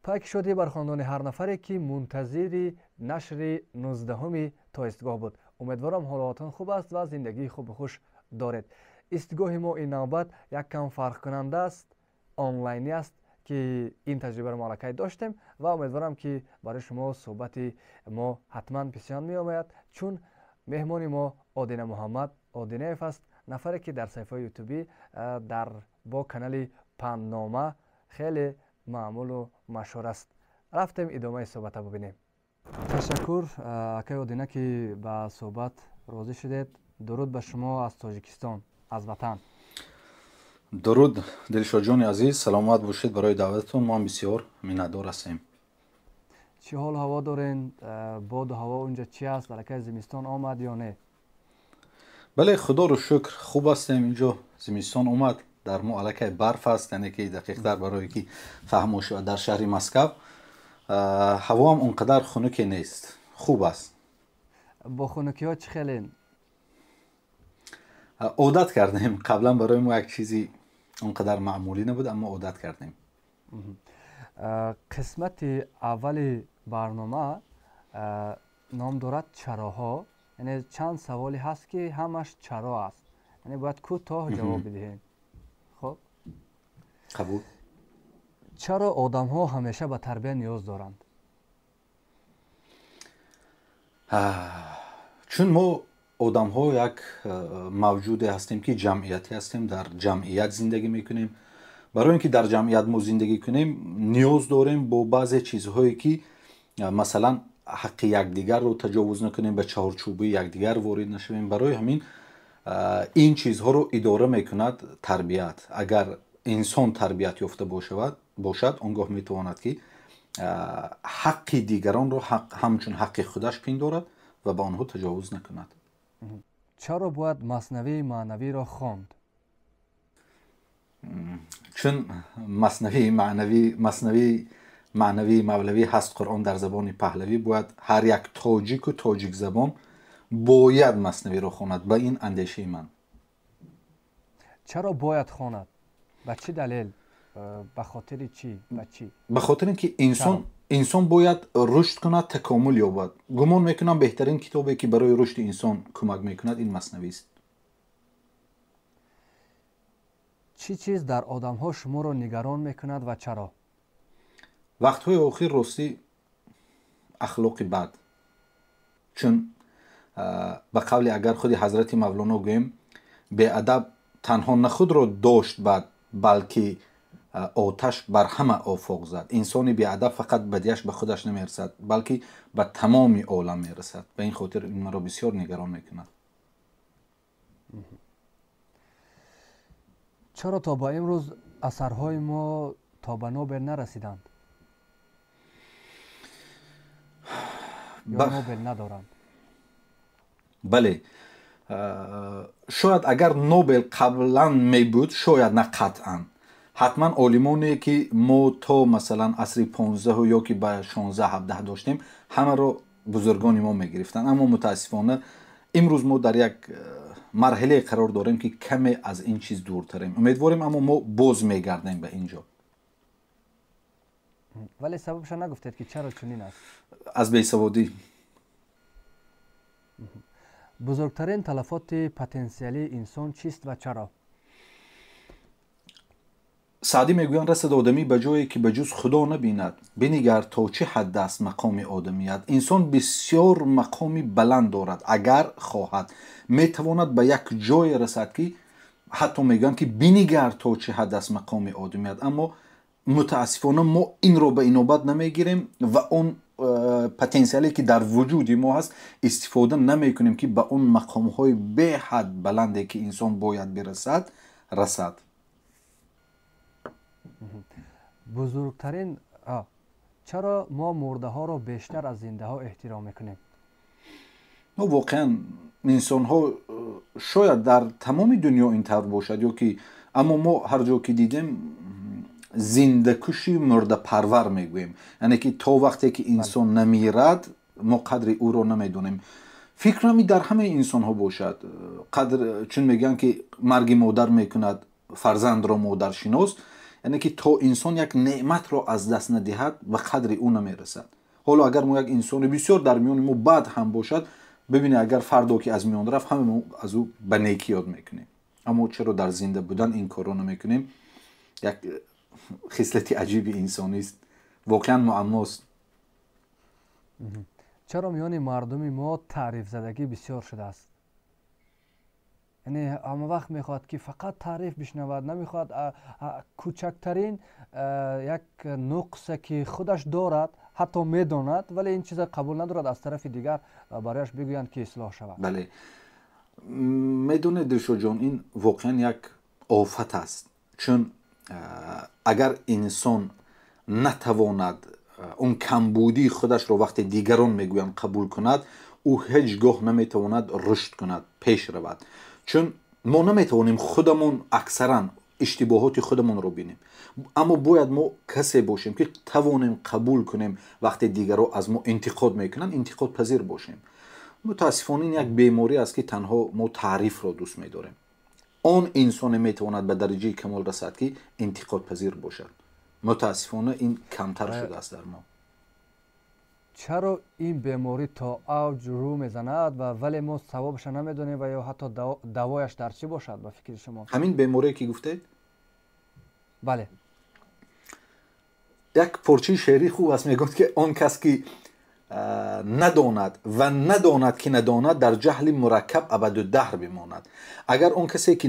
Пайки шодӣ бар хондони ҳар нафаре, ки мунтазири нашри 19-уми то истгоҳ буд. Умедворам, ҳолатон хуб аст ва зиндагии хубу хуш доред. Истгоҳи мо ин навбат як кам фарқкунанда аст, онлайнӣ аст, ки ин таҷрибаро мо аллакай доштем ва умедворам, ки барои шумо суҳбати мо ҳатман писанд меомояд, чун меҳмони мо Одина Муҳаммад Одинаев аст, нафаре, ки дар саҳифаи ютубӣ дар бо канали Панднома хеле маъмулу машҳур аст. Рафтем, идомаи суҳбата бубинем. Ташаккур, акаи Одина, ки ба суҳбат розӣ шудед. Дуруд ба шумо аз Тоҷикистон, аз ватан. Дуруд, Дилшодҷони азиз, саломат бошед. Барои даъвататон мо ҳам бисёр миннатдор ҳастем. Чӣ ҳолу ҳаво дорен? Боду ҳаво унҷа чӣ аст? Аллакай зимистон омад ё не? Бале, худоро шукр, хуб ҳастем. Инҷо зимистон омад, дар мо аллакай барф аст, яъне ки дақиқтар, барое ки фаҳмо шавад, дар шаҳри Москав ҳавоам он қадар хунуке нест, хуб аст. Бо хунукиҳо чӣ хелен? Одат кардем. Қаблан барои мо як чизи он қадар маъмулӣ набуд, аммо одат кардем. Қисмати аввали барнома ном дорад «Чароҳо», яъне чанд саволе ҳаст, ки ҳамаш чаро аст, яъне бояд кӯтоҳ ҷавоб бидиҳем. Хуб? Қабул. Чаро одамҳо ҳамеша ба тарбия ниёз доранд? Чун мо одамҳо як мавҷуде ҳастем, ки ҷамъиятӣ ҳастем, дар ҷамъият зиндагӣ мекунем. Барои ин ки дар ҷамъият мо зиндагӣ кунем, ниёз дорем бо баъзе чизҳое, ки масалан ҳаққи якдигарро таҷовуз накунем, ба чаҳорчӯбаи якдигар ворид нашавем. Барои ҳамин ин чизҳоро идора мекунад тарбият. Агар инсон тарбият ёфта бошад, он гоҳ метавонад, ки ҳаққи дигаронро ҳамчун ҳаққи худаш пиндорад ва ба онҳо таҷовуз накунад. Чаро бояд Маснавии маънавиро хонд? Чун Маснавии маънавӣ, Маснавии маънавии Мавлавӣ ҳаст Қуръон дар забони паҳлавӣ. Бояд ҳар як тоҷику тоҷикзабон бояд Маснавиро хонад, ба ин андешаи ман. Чаро бояд хонад? Ба чӣ далел, ба хотири чӣ, ба чӣ? Ба хотире ки инсон бояд рушд кунад, такомул ёбад. Гумон мекунам, беҳтарин китобе, ки барои рушди инсон кӯмак мекунад, ин Маснавист. Чӣ чиз дар одамҳо шуморо нигарон мекунад ва чаро? Вақтҳои охир, ростӣ, ахлоқи бад. Чун ба қавли агар худи ҳазрати Мавлоно гӯем, беадаб танҳо на худро дошт бад, балки оташ бар ҳама офоқ зад. Инсони беадаб фақат бадиаш ба худаш намерасад, балки ба тамоми олам мерасад. Ба ин хотир ин маро бисёр нигарон мекунад. Чаро то ба имрӯз асарҳои мо то ба Нобел нарасиданд ё Нобел надоранд? Бале, шояд агар Нобел қаблан мебуд, шояд на, қатъан, ҳатман олимоне, ки мо то масалан асри 15-ҳу ё ки ба 16, 17 доштем, ҳамаро бузургони мо мегирифтанд. Аммо мутаассифона имрӯз мо дар як марҳилае қарор дорем, ки каме аз ин чиз дуртарем. Умедворем, аммо мо боз мегардем ба ин ҷо. Вале сабабша нагуфтед, ки чаро чунин аст. Аз бесаводӣ. Бузургтарин талафоти потенсиалии инсон чист ва чаро? Саъдӣ мегӯянд: «Расад одамӣ ба ҷое, ки ба ҷуз Худо набинад, бинигар то чӣ ҳадд аст мақоми одамият». Инсон бисёр мақоми баланд дорад. Агар хоҳад, метавонад ба як ҷое расад, ки ҳатто мегӯянд, ки бинигар то чӣ ҳадд аст мақоми одамият. Аммо мутаассифона мо инро ба инобат намегирем ва он потенсиале, ки дар вуҷуди мо ҳаст, истифода намекунем, ки ба он мақомҳои беҳад баланде, ки инсон бояд бирасад, расад. Бузургтарин, чаро мо мурдаҳоро бештар аз зиндаҳо эҳтиром мекунем? Мо воқеан инсонҳо, шояд дар тамоми дунё ин тавр бошад ё ки, аммо мо ҳар ҷо ки дидем, зиндакуши мурдапарвар мегӯем, яъне ки то вақте ки инсон намирад, мо қадри ӯро намедонем. Фикрам, дар ҳамаи инсонҳо бошад қадр, чун мегӯянд, ки марги модар мекунад фарзандро модаршинос. Яъне ки то инсон як неъматро аз даст надиҳад, ба қадри ӯ намерасад. Ҳоло агар мо як инсони бисёр дар миёни мо бад ҳам бошад, бибинед, агар фардо ки аз миён рафт, ҳама мо аз ӯ ба некӣ ёд мекунем. Аммо чаро дар зинда будан ин корро намекунем? Як хислати аҷиби инсонист, воқеан муаммост. Чаро миёни мардуми мо таърифзадагӣ бисёр шудааст? Яъне ҳама вақт мехоҳад, ки фақат таъриф бишнавад, намехоҳад кӯчактарин як нуқсе, ки худаш дорад, ҳатто медонад, вале ин чиза қабул надорад, аз тарафи дигар барояш бигӯянд, ки ислоҳ шавад. Бале, медонед, Дилшодҷон, ин воқеан як офат аст, чун агар инсон натавонад он камбудии худашро, вақте дигарон мегӯянд, қабул кунад, ӯ ҳеҷ гоҳ наметавонад рушд кунад, пеш равад. Чун мо наметавонем худамон аксаран иштибоҳоти худамонро бинем, аммо бояд мо касе бошем, ки тавонем қабул кунем. Вақте дигарро аз мо интиқод мекунанд, интиқодпазир бошем. Мутаассифона, ин як беморӣ аст, ки танҳо мо таърифро дӯст медорем. Он инсоне метавонад ба дараҷаи камол расад, ки интиқодпазир бошад. Мутаассифона, ин камтар шудааст дар мо. Чаро ин беморӣ то авҷ рӯ мезанад, ва вале мо сабабаша намедонем ва ё ҳатто давояш дар чӣ бошад, ба фикри шумо? Ҳамин беморие ки гуфтед? Бале. Як порчаи шеърӣ хуб аст, мегӯяд, ки он кас ки надонад ва надонад ки надонад, дар ҷаҳли мураккаб абаду даҳр бимонад. Агар он касе ки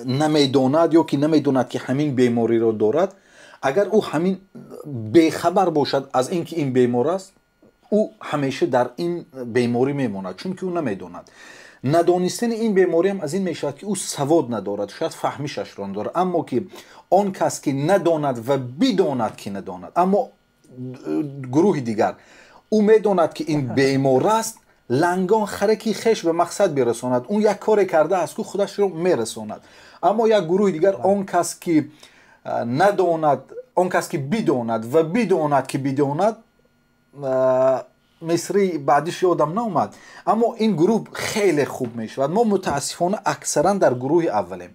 намедонад ё ки намедонад ки ҳамин бемориро дорад, агар ӯ ҳамин бехабар бошад аз ин ки ин бемор аст, ӯ ҳамеша дар ин беморӣ мемонад, чунки ӯ намедонад. Надонистани ин бемориам аз ин мешавад, ки ӯ савод надорад, шояд фаҳмишашро надорад. Аммо ки он кас ки надонад ва бидонад ки надонад, аммо гурӯҳи дигар, ӯ медонад ки ин бемор аст, лангон хараки хеш ба мақсад бирасонад, ӯ як коре кардааст, ку худашро мерасонад. Аммо як гурӯҳи дигар, он кас ки надонад, он кас ки бидонад ва бидонад ки бидонад, мисри баъдиш ёдам наомад, аммо ин гурӯҳ хеле хуб мешавад. Мо мутаассифона аксаран дар гурӯҳи аввалем,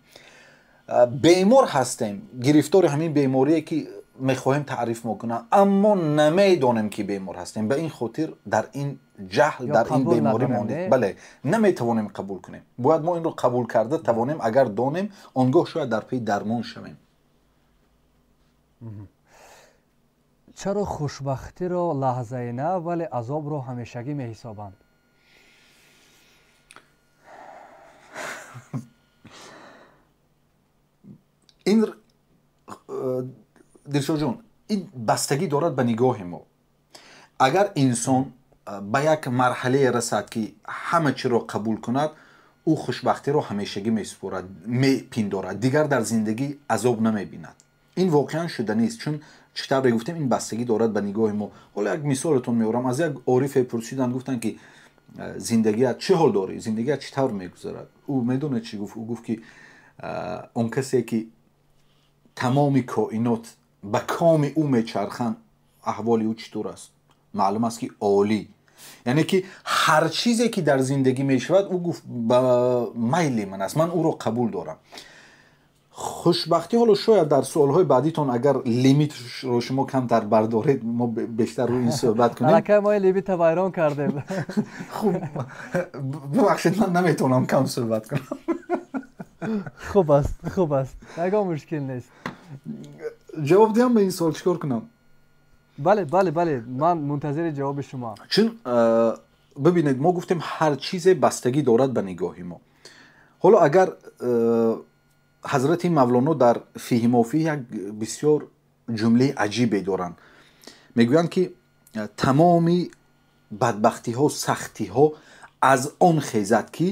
бемор ҳастем, гирифтори ҳамин беморие, ки мехоҳем таъриф мекунам, аммо намедонем, ки бемор ҳастем. Ба ин хотир дар ин ҷаҳл, дар ин беморӣ монем. Бале, наметавонем қабул кунем. Бояд мо инро қабул карда тавонем. Агар донем, он гоҳ шояд дар паи дармон шавем. Чаро хушбахтиро лаҳзаи на, вале азобро ҳамешагӣ меҳисобанд? Ин, Дилшодҷон, ин бастагӣ дорад ба нигоҳи мо. Агар инсон ба як марҳалае расад, ки ҳама чиро қабул кунад, ӯ хушбахтиро ҳамешагӣ месупорад, мепиндорад, дигар дар зиндагӣ азоб намебинад. Ин воқеан шуданист, чун чӣ тавре гуфтем, ин бастагӣ дорад ба нигоҳи мо. Ҳоло як мисолатон меорам. Аз як орифе пурсиданд, гуфтанд, ки зиндагият чӣ ҳол дорӣ, зиндагият чӣ тавр мегузарад? Ӯ медонед чӣ гуфт? Ӯ гуфт, ки он касе ки тамоми коинот ба коми ӯ мечарханд, аҳволи ӯ чӣ тур аст? Маълум аст, ки олӣ. Яъне ки ҳар чизе ки дар зиндагӣ мешавад, ӯ гуфт, ба майли ман аст, ман ӯро қабул дорам. Хушбахтӣ, ҳоло шояд дар суолҳои баъдитон, агар лимитро шумо камтар бардоред, мо бештар рӯи ин суҳбат кунем. Аллакай мо ин лимита вайрон кардем. Хуб, бубахшед, ман наметавонам кам суҳбат кунам. Хуб аст, хуб аст, ягон мушкил нест. Ҷавоб диҳам ба ин суол, чӣ кор кунам? Бале, ман мунтазири ҷавоби шумо. Чун бибинед, мо гуфтем, ҳар чизе бастагӣ дорад ба нигоҳи мо. Ҳоло агар ҳазрати Мавлоно дар Фиҳи мофиҳ як бисёр ҷумлаи аҷибе доранд, мегӯянд, ки тамоми бадбахтиҳо, сахтиҳо аз он хезад, ки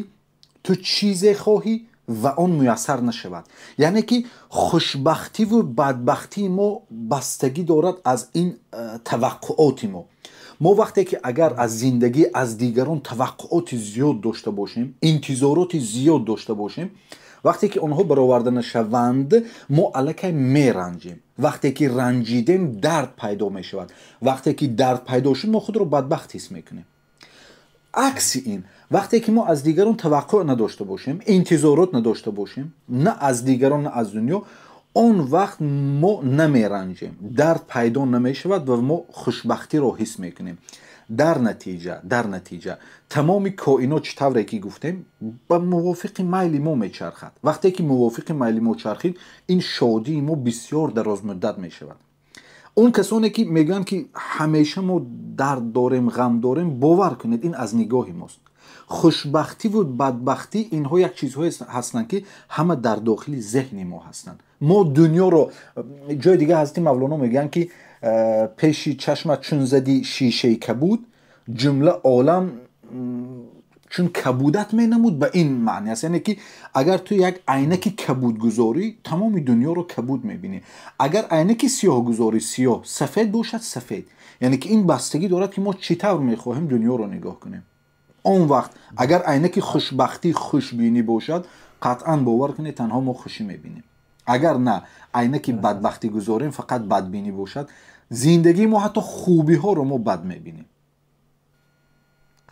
ту чизе хоҳӣ ва он муяссар нашавад. Яъне ки хушбахтиву бадбахтии мо бастагӣ дорад аз ин таваққуоти мо. Мо вақте ки агар аз зиндагӣ, аз дигарон таваққуоти зиёд дошта бошем, интизороти зиёд дошта бошем, вақте ки онҳо бароварда нашаванд, мо аллакай меранҷем. Вақте ки ранҷидем, дард пайдо мешавад. Вақте ки дард пайдо шуд, мо худро бадбахт ҳис мекунем. Акси ин, вақте ки мо аз дигарон таваққуъ надошта бошем, интизорот надошта бошем, на аз дигарон, на аз дунё, Он вақт мо намеранҷем, дард пайдо намешавад ва мо хушбахтиро ҳис мекунем. Дар натиҷа тамоми коинот, чӣ тавре ки гуфтем, ба мувофиқи майли мо мечархад. Вақте ки мувофиқи майли мо чархид, ин шодии мо бисёр дарозмуддат мешавад. Он касоне ки мегӯянд, ки ҳамеша мо дард дорем, ғам дорем, бовар кунед, ин аз нигоҳи мост. Хушбахтиву бадбахтӣ инҳо як чизҳое ҳастанд, ки ҳама дар дохили зеҳни мо ҳастанд. Мо дунёро ҷои дига ҳазрати Мавлоно мегӯянд, ки пеши чашмат чун зади шишаи кабуд, ҷумла олам чун кабудат менамуд. Ба ин маъни аст, яъне ки агар ту як айнаки кабуд гузорӣ, тамоми дунёро кабуд мебинӣ. Агар айнаки сиёҳ гузорӣ, сиёҳ, сафед бошад, сафед. Яъне ки ин бастагӣ дорад, ки мо чӣ тавр мехоҳем дунёро нигоҳ кунем. Он вақт агар айнаки хушбахтӣ, хушбинӣ бошад, қатъан бовар кунед, танҳо мо хушӣ мебинем. Агар на, айнаки бадбахтӣ гузорем, фақат бадбинӣ бошад, зиндагии мо, ҳатто хубиҳоро мо бад мебинем.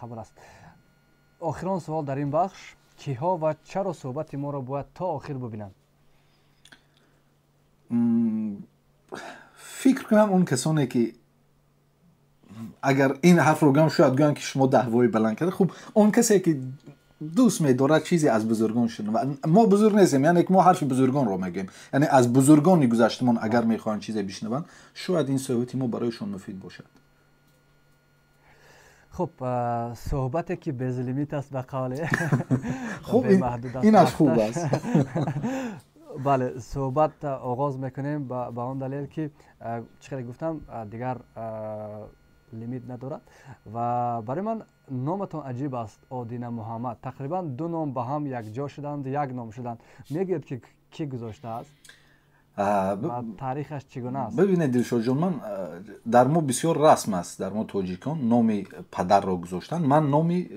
Қабул аст. Охирон суол дар ин бахш: киҳо ва чаро суҳбати моро бояд то охир бубинанд? Фикр кунам, он касоне ки агар ин ҳарфро гӯям, шояд гӯянд, ки шумо даъвои баланд карда. Хуб, он касе ки дӯст медорад чизе аз бузургон шунавад, мо бузург нестем, яъне ки мо ҳарфи бузургонро мегӯем, яъне аз бузургони гузаштамон агар мехоҳанд чизе бишнаванд, шояд ин суҳбати мо барояшон муфид бошад. Хуб, суҳбате ки безлимит аст, ба қавле. Хуб, инаш хуб аст. Бале, суҳбат оғоз мекунем ба он далел, ки чӣ хеле гуфтам, дигар лимит надорад. Ва барои ман номатон аҷиб аст, Одина Муҳаммад. Тақрибан ду ном ба ҳам якҷо шуданд, як ном шуданд. Мегӯяд, ки кӣ гузоштааст, таърихаш чӣ гуна аст? Бибинед, Дилшодҷон, ман дар мо бисёр расм аст, дар мо тоҷикон номи падарро гузоштан. Ман номи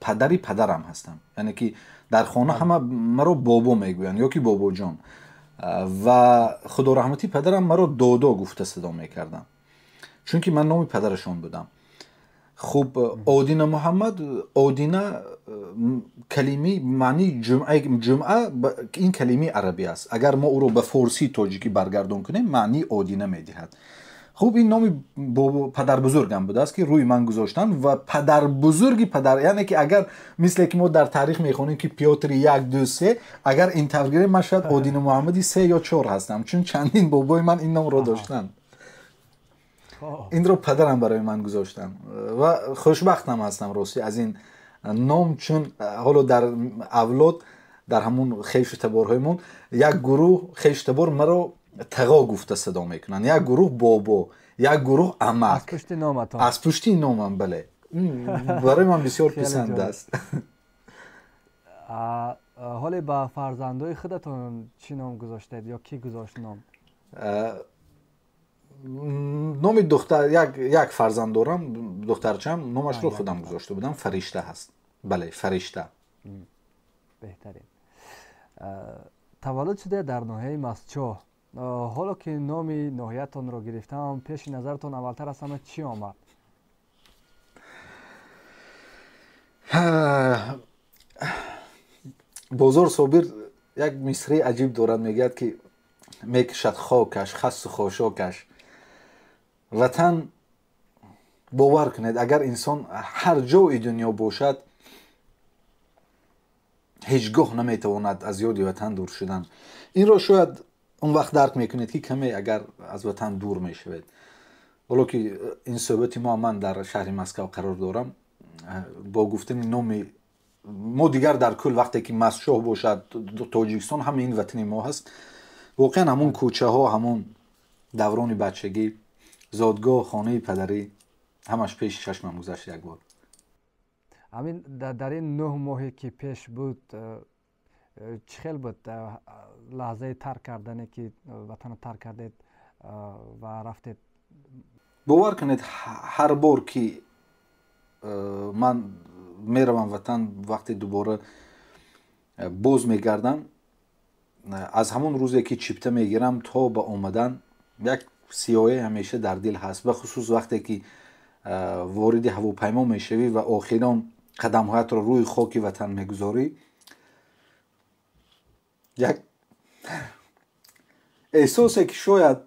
падари падарам ҳастам, яъне ки дар хона ҳама маро бобо мегӯянд ё ки бобоҷон, ва худораҳматӣ падарам маро додо гуфта садо мекарданд, чунки ман номи падарашон будам. Хуб, Одина Муҳаммад, Одина калими маънии ҷумъа, ин калимаи арабӣ аст. Агар мо ӯро ба форсии тоҷикӣ баргардон кунем, маънии одина медиҳад. Хуб, ин номи падарбузургам будааст, ки рӯи ман гузоштанд, ва падарбузурги падар, яъне ки агар мисле ки мо дар таърих мехонем, ки Пётри як, ду, се, агар ин тавр гирем, ман шояд Одина Муҳаммади се ё чор ҳастам, чун чандин бобои ман ин номро доштанд. Инро падарам барои ман гузоштанд ва хушбахтам ҳастам, ростӣ, аз ин ном, чун ҳоло дар авлод, дар ҳамун хешу таборҳоимон як гурӯҳ хешу табор маро тағо гуфта садо мекунанд, як гурӯҳ бобо, як гурӯҳ амак. Аз пушти номатон? Аз пушти номам, бале. Барои ман бисёр писанд аст. Ҳоле ба фарзандои худатон чӣ ном гузоштед ё кӣ гузошт ном? Номи духтар, як фарзанд дорам, духтарчам, номашро худам гузошта будам, Фаришта ҳаст. Бале, Фаришта. Беҳтарин. Таваллуд шуда дар ноҳияи Мастчоҳ. Ҳоло ки номи ноҳиятонро гирифтам, пеши назаратон аввалтар аз ҳама чӣ омад? Бозор Собир як мисраи аҷиб дорад, мегӯяд, ки мекушад хокаш, хасу хошокаш. Ватан, бовар кунед, агар инсон ҳар ҷои дунё бошад, ҳеҷ гоҳ наметавонад аз ёди ватан дур шудан. Инро шояд он вақт дарк мекунед, ки каме агар аз ватан дур мешавед. Ҳоло ки ин суҳбати мо, ман дар шаҳри Москав қарор дорам, бо гуфтани номи мо дигар дар кул, вақте ки Мастчоҳ бошад, Тоҷикистон, ҳама ин ватани мо ҳаст. Воқеан ҳамун кӯчаҳо, ҳамун даврони бачагӣ, зодгоҳ, хонаи падарӣ, ҳамаш пеши чашмам гузашт як бор. Ҳамин дар ин 9 моҳе ки пеш буд, чӣ хел буд лаҳзаи тарк кардане, ки ватанро тарк кардед ва рафтед? Бовар кунед, ҳар бор ки ман меравам ватан, вақте дубора боз мегардам, аз ҳамон рӯзе ки чипта мегирам то ба омадан, як сиёҳе ҳамеша дар дил ҳаст, бахусус вақте ки вориди ҳавопаймо мешавӣ ва охирон қадамҳоятро рӯи хоки ватан мегузорӣ, як Эҳсосе ки шояд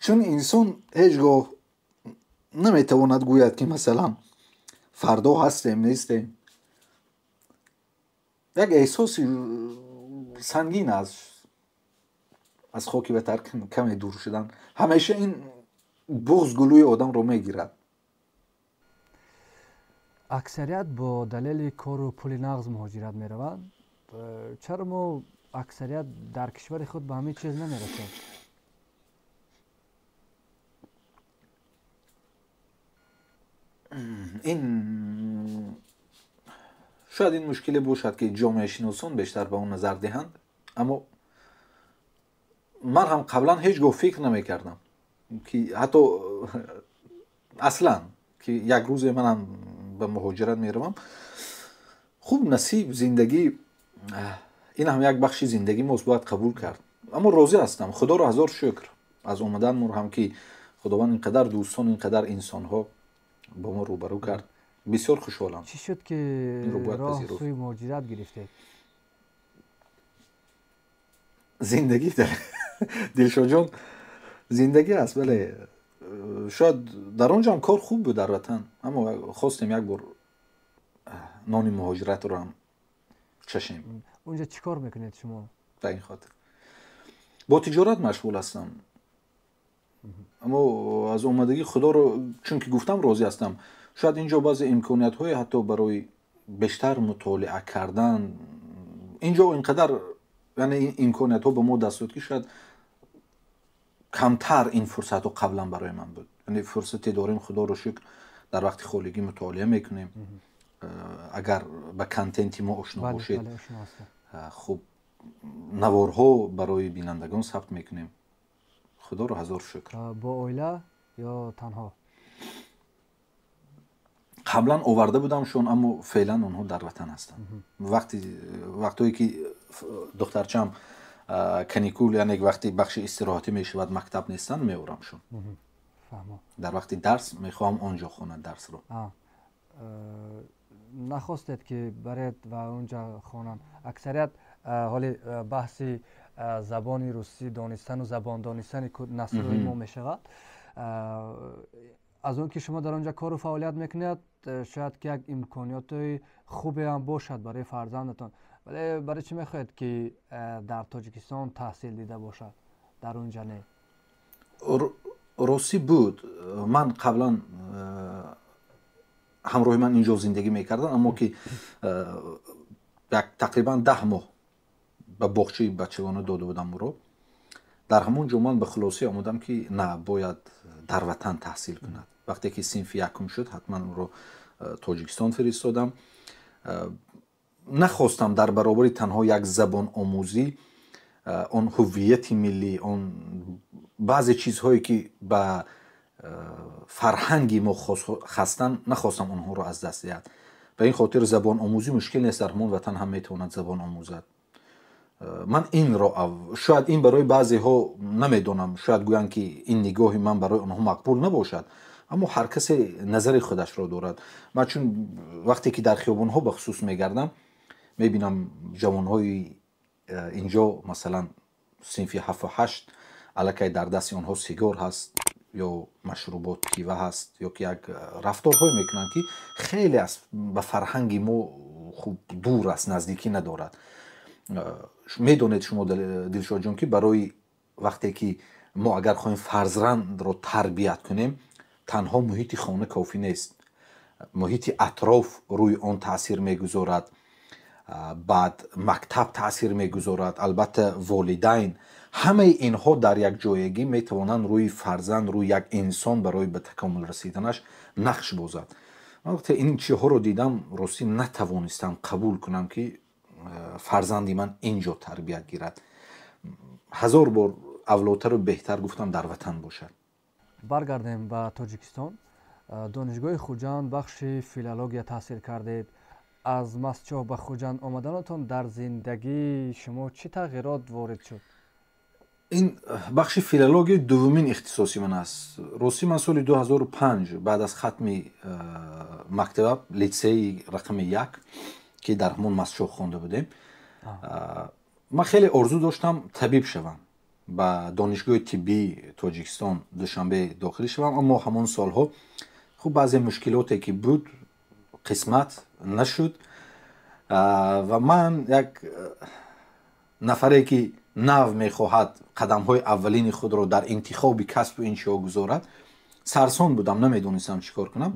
чун инсон ҳеҷ гоҳ наметавонад гӯяд, ки масалан фардо ҳастем, нестем. Як эҳсоси сангин аст аз хоки ватан каме дур шудан. Ҳамеша ин буғз гулӯи одамро мегирад. Аксарият бо далели кору пули нағз муҳоҷират мераванд. Чаро мо аксарият дар кишвари худ ба ҳамин чиз намерасем? Ин шояд ин мушкиле бошад, ки ҷомеашиносон бештар ба он назар диҳанд, аммо ман ҳам қаблан ҳеҷ гоҳ фикр намекардам, ки ҳатто аслан ки як рӯзе манам ба муҳоҷират меравам. Хуб, насиб, зиндагӣ, ин ҳам як бахши зиндагӣ мост, бояд қабул кард. Аммо розӣ ҳастам, худоро ҳазор шукр аз омаданмон ҳам, ки худованд ин қадар дӯстон, ин қадар инсонҳо бо мо рӯбарӯ кард. Бисёр хушҳолам. Чӣ шуд, ки роҳ сӯи муҳоҷират гирифтед? Зиндагӣ, Дилшодҷон, зиндагӣ аст. Бале, шояд дар он ҷо ҳам кор хуб буд дар ватан, аммо хостем як бор нони муҳоҷиратро ҳам чашем. Унҷа чӣ кор мекунед шумо? Ба ин хотир бо тиҷорат машғул ҳастам, аммо аз омадагӣ худоро чунки гуфтам розӣ ҳастам. Шояд инҷо баъзе имкониятҳое ҳатто барои бештар мутолиа кардан инҷо инқадар, яъне имкониятҳо ба мо даст дод, ки шояд камтар ин фурсатҳо қаблан барои ман буд. Яъне фурсате дорем, худоро шукр, дар вақти холигӣ мутолиа мекунем. Агар ба контенти мо ошно бошед, хуб, наворҳо барои бинандагон сабт мекунем. Худоро ҳазор шукр. Бо оила ё танҳо? Қаблан оварда будамшон, аммо феълан онҳо дар ватан ҳастанд. Вақтое ки духтарчам каникул, яъне вақти бахши истироҳатӣ мешавад, мактаб нестанд, меорамшон. Дар вақти дарс мехоҳам он ҷо хонад дарсро. Нахостед, ки баред ва онҷа хонанд? Аксарият ҳоли баҳси забони русӣ донистану забон донистани наслҳои мо мешавад. Аз он ки шумо дар он ҷо кору фаъолият мекунед, шояд ки як имкониёти хубе ҳам бошад барои фарзандатон, вале барои чӣ мехоҳед, ки дар Тоҷикистон таҳсил дида бошад, дар он ҷа не? Ростӣ буд, ман қаблан ҳамроҳи ман инҷо зиндагӣ мекарданд, аммо ки як тақрибан 10 моҳ ба боғчаи бачагона дода будам ӯро. Дар ҳамон ҷо ман ба хулосе омадам, ки на, бояд дар ватан таҳсил кунад. Вақте ки синфи якум шуд, ҳатман ӯро Тоҷикистон фиристодам. Нахостам дар баробари танҳо як забономӯзӣ он ҳуввияти миллӣ, он баъзе чизҳое ки ба фарҳанги мо хастанд, нахостам онҳоро аз даст диҳад. Ба ин хотир забономӯзӣ мушкил нест, дар ҳамон ватан ҳам метавонад забон омӯзад. Ман инро шояд ин барои баъзеҳо, намедонам, шояд гӯянд, ки ин нигоҳи ман барои онҳо мақбул набошад, аммо ҳар касе назари худашро дорад. Ман чун вақте ки дар хиёбонҳо бахусус мегардам, мебинам ҷавонҳои инҷо, масалан синфи 7-8, аллакай дар дасти онҳо сигор ҳаст ё машрубот, пива ҳаст, ё ки як рафторҳое мекунанд, ки хеле аз ба фарҳанги мо хуб дур аст, наздикӣ надорад. Медонед шумо, Дилшодҷон, ки барои вақте ки мо агар хоҳем фарзандро тарбият кунем, танҳо муҳити хона кофӣ нест, муҳити атроф рӯи он таъсир мегузорад, баъд мактаб таъсир мегузорад, албатта волидайн. Ҳамаи инҳо дар якҷоягӣ метавонанд рӯи фарзанд, рӯи як инсон барои ба такомул расиданаш нақш бозад. Ман вақте ин чиҳоро дидам, ростӣ натавонистам қабул кунам, ки фарзанди ман ин ҷо тарбият гирад. Ҳазор бор авлотару беҳтар гуфтам дар ватан бошад. Баргардем ба Тоҷикистон. Донишгоҳи Хуҷанд, бахши филология таҳсил кардед. Аз Мастчоҳ ба Хуҷанд омаданатон дар зиндагии шумо чӣ тағйирот ворид шуд? Ин бахши филология дуввумин ихтисоси ман аст. Ростӣ ман соли 2005 баъд аз хатми мактаба, литсеи рақами 1, ки дар ҳамон Мастчоҳ хонда будем, ман хеле орзу доштам табиб шавам. ба донишгоҳи тиббии Тоҷикистон Душанбе дохил шавам, аммо ҳамон солҳо хуб баъзе мушкилоте ки буд, қисмат нашуд. Ва ман як нафаре ки нав мехоҳад қадамҳои аввалини худро дар интихоби касбу ин чиҳо гузорад, сарсон будам, намедонистам чӣ кор кунам.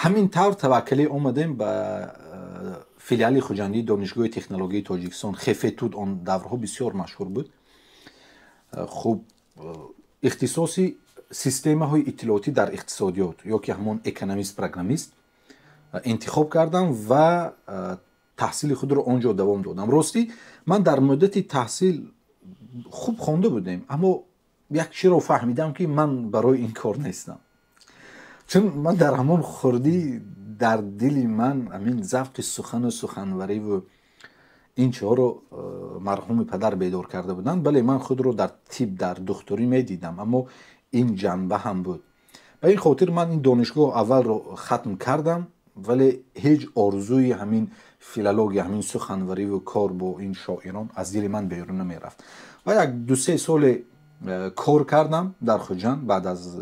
Ҳамин тавр таваккалӣ омадем ба филиали Хуҷандии Донишгоҳи технологияи Тоҷикистон, ХФТУД, он даврҳо бисёр машҳур буд. Хуб, ихтисоси системаҳои иттилоотӣ дар иқтисодиёт ё ки ҳамон экономист-программист интихоб кардам ва таҳсили худро он ҷо давом додам. Ростӣ, ман дар муддати таҳсил хуб хонда будем, аммо як чиро фаҳмидам, ки ман барои ин кор нестам, чун ман дар ҳамон хурдӣ дар дили ман ҳамин завқи сухану суханвариву ин чиҳоро марҳуми падар бедор карда буданд. Бале, ман худро дар тиб, дар духтурӣ медидам, аммо ин ҷанба ҳам буд. Ба ин хотир ман ин донишгоҳ аввалро хатм кардам, вале ҳеҷ орзуи ҳамин филология, ҳамин суханвариву кор бо ин шоирон аз дили ман берун намерафт. Ва як 2-3 соле кор кардам дар Хуҷанд баъд аз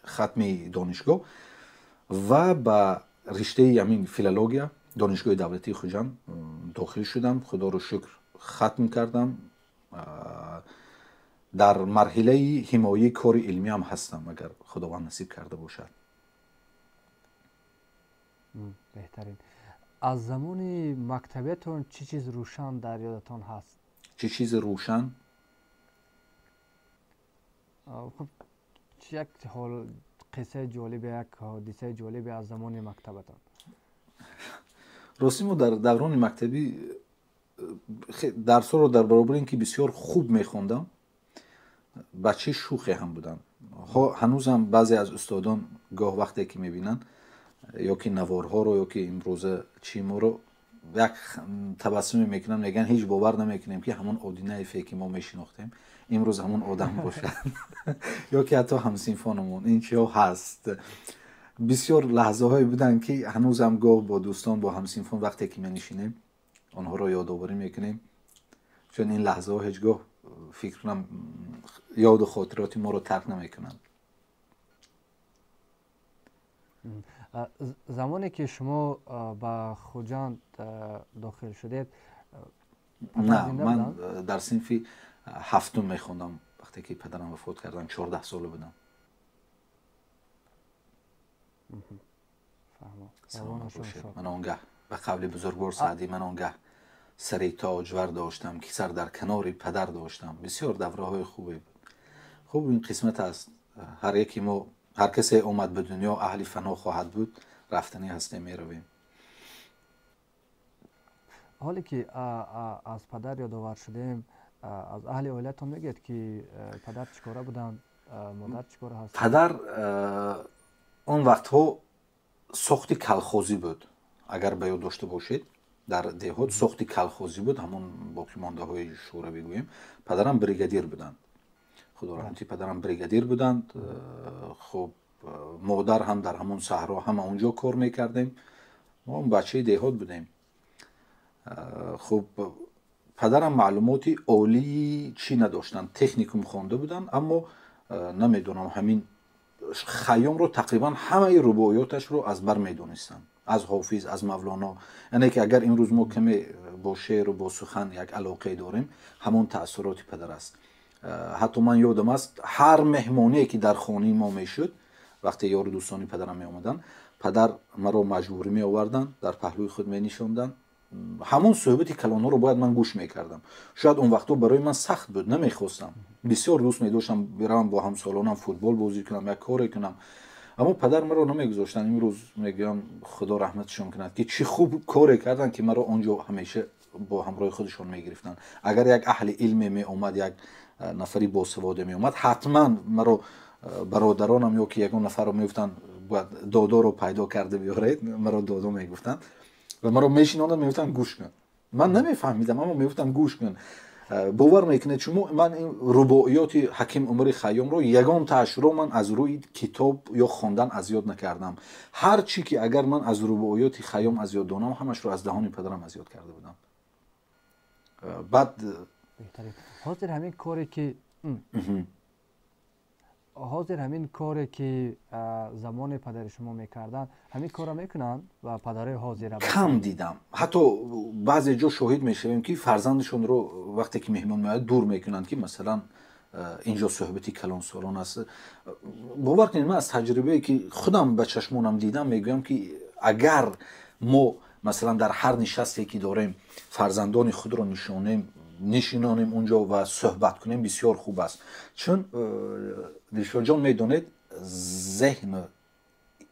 хатми донишгоҳ ва ба риштаи ҳамин филология Донишгоҳи давлатии Хуҷанд дохил шудам. Худоро шукр, хатм кардам. Дар марҳилаи ҳимояи кори илмӣ ҳам ҳастам, агар Худованд насиб карда бошад. Беҳтарин. Аз замони мактабиятон чӣ чиз рӯшан дар ёдатон ҳаст? Чӣ чизи рӯшан? Хуб, як қиссаи ҷолибе, як ҳодисаи ҷолибе аз замони мактабатон. Ростӣ, мо дар даврони мактабӣ дарсҳоро дар баробари ин ки бисёр хуб мехондам, бачаи шӯхе ҳам будам. Ҳанӯзам баъзе аз устодон гоҳ вақте ки мебинанд ё ки наворҳоро, ё ки имрӯза чи моро, як табассуме мекунанд, мегӯянд: «Ҳеҷ бовар намекунем, ки ҳамон Одинаеве ки мо мешинохтем, имрӯз ҳамон одам бошад ё ки ҳатто ҳамсинфонамон». Ин чиҳо ҳаст. Бисёр лаҳзаҳое буданд, ки ҳанӯзам гоҳ бо дӯстон, бо ҳамсинфон вақте ки менишинем, онҳоро ёдоварӣ мекунем, чун ин лаҳзаҳо ҳеҷ гоҳ, фикр кунам, ёду хотироти моро тарк намекунанд. Замоне ки шумо ба Хуҷанд дохил шудед, На, ман дар синфи ҳафтум мехондам, вақте ки падарам вафот карданд, 14 сола будам. Ман он гаҳ, ба қавли бузургвор Саъдӣ, ман он гаҳ сари тоҷвар доштам, ки сар дар канори падар доштам. Бисёр давраҳои хубе буд. Хуб, ин қисмат аст. Ҳар яке мо, ҳар касе омад ба дунё, аҳли фано хоҳад буд, рафтанӣ ҳастем, меравем. Ҳоле ки аз падар ёдовар шудем, аз аҳли оилатон мегӯед, ки падар чӣ кора буданд, модар чӣ кора ҳаст? Падар он вақтҳо сохти колхозӣ буд, агар ба ёд дошта бошед, дар деҳот сохти колхозӣ буд, ҳамон боқимондаҳои шӯравӣ гӯем. Падарам бригадир буданд, худо раҳмати, падарам бригадир буданд. Хуб, модар ҳам дар ҳамон саҳро, ҳама онҷо кор мекардем. Мо бачаи деҳот будем. Хуб, падарам маълумоти олии чӣ надоштанд, техникум хонда буданд, аммо намедонам, ҳамин Хайёмро тақрибан ҳамаи рубоиёташро аз бар медонистанд, аз Ҳофиз, аз Мавлоно. Яъне ки агар имрӯз мо каме бо шеъру бо сухан як алоқае дорем, ҳамон таассуроти падар аст. Ҳатто ман ёдам аст, ҳар меҳмоние ки дар хонаи мо мешуд, вақте ёру дӯстони падарам меомаданд, падар маро маҷбурӣ меоварданд, дар паҳлӯи худ менишонданд. Ҳамон суҳбати калонҳоро бояд ман гӯш мекардам. Шояд он вақтҳо барои ман сахт буд, намехостам, бисёр дӯст медоштам биравам, бо ҳамсолонам футбол бозӣ кунам, як коре кунам, аммо падар маро намегузоштанд. Имрӯз мегӯям, Худо раҳматшон кунад, ки чӣ хуб коре карданд, ки маро он ҷо ҳамеша бо ҳамроҳи худашон мегирифтанд. Агар як аҳли илме меомад, як нафари босаводе меомад, ҳатман маро, бародаронам ё ки ягон нафарро мегуфтанд: «Бояд додоро пайдо карда биёред». Маро додо мегуфтанд ва маро мешинонданд, мегуфтанд: «Гӯш кун». Ман намефаҳмидам, аммо мегуфтанд: «Гӯш кун». Бовар мекунед шумо, ман ин рубоиёти ҳаким Умари Хайёмро ягон таашро ман аз рӯи китоб ё хондан аз ёд накардам. Ҳар чӣ ки агар ман аз рубоиёти Хайём аз ёд донам, ҳамашро аз даҳони падарам аз ёд карда будам. Баъд Ҳозир ҳамин коре ки Ҳозир ҳамин коре ки замони падари шумо мекарданд, ҳамин корро мекунанд ва падарои ҳозира? Кам дидам. Ҳатто баъзе ҷо шоҳид мешавем, ки фарзандашонро вақте ки меҳмон меояд, дур мекунанд, ки масалан инҷо суҳбати калонсолон аст. Бовар кунед, ман аз таҷрибае ки худам ба чашмонам дидам мегӯям, ки агар мо масалан дар ҳар нишасте ки дорем фарзандони худро нишонем, нишинонем унҷо ва суҳбат кунем, бисёр хуб аст. Чун Дилшодҷон, медонед, зеҳн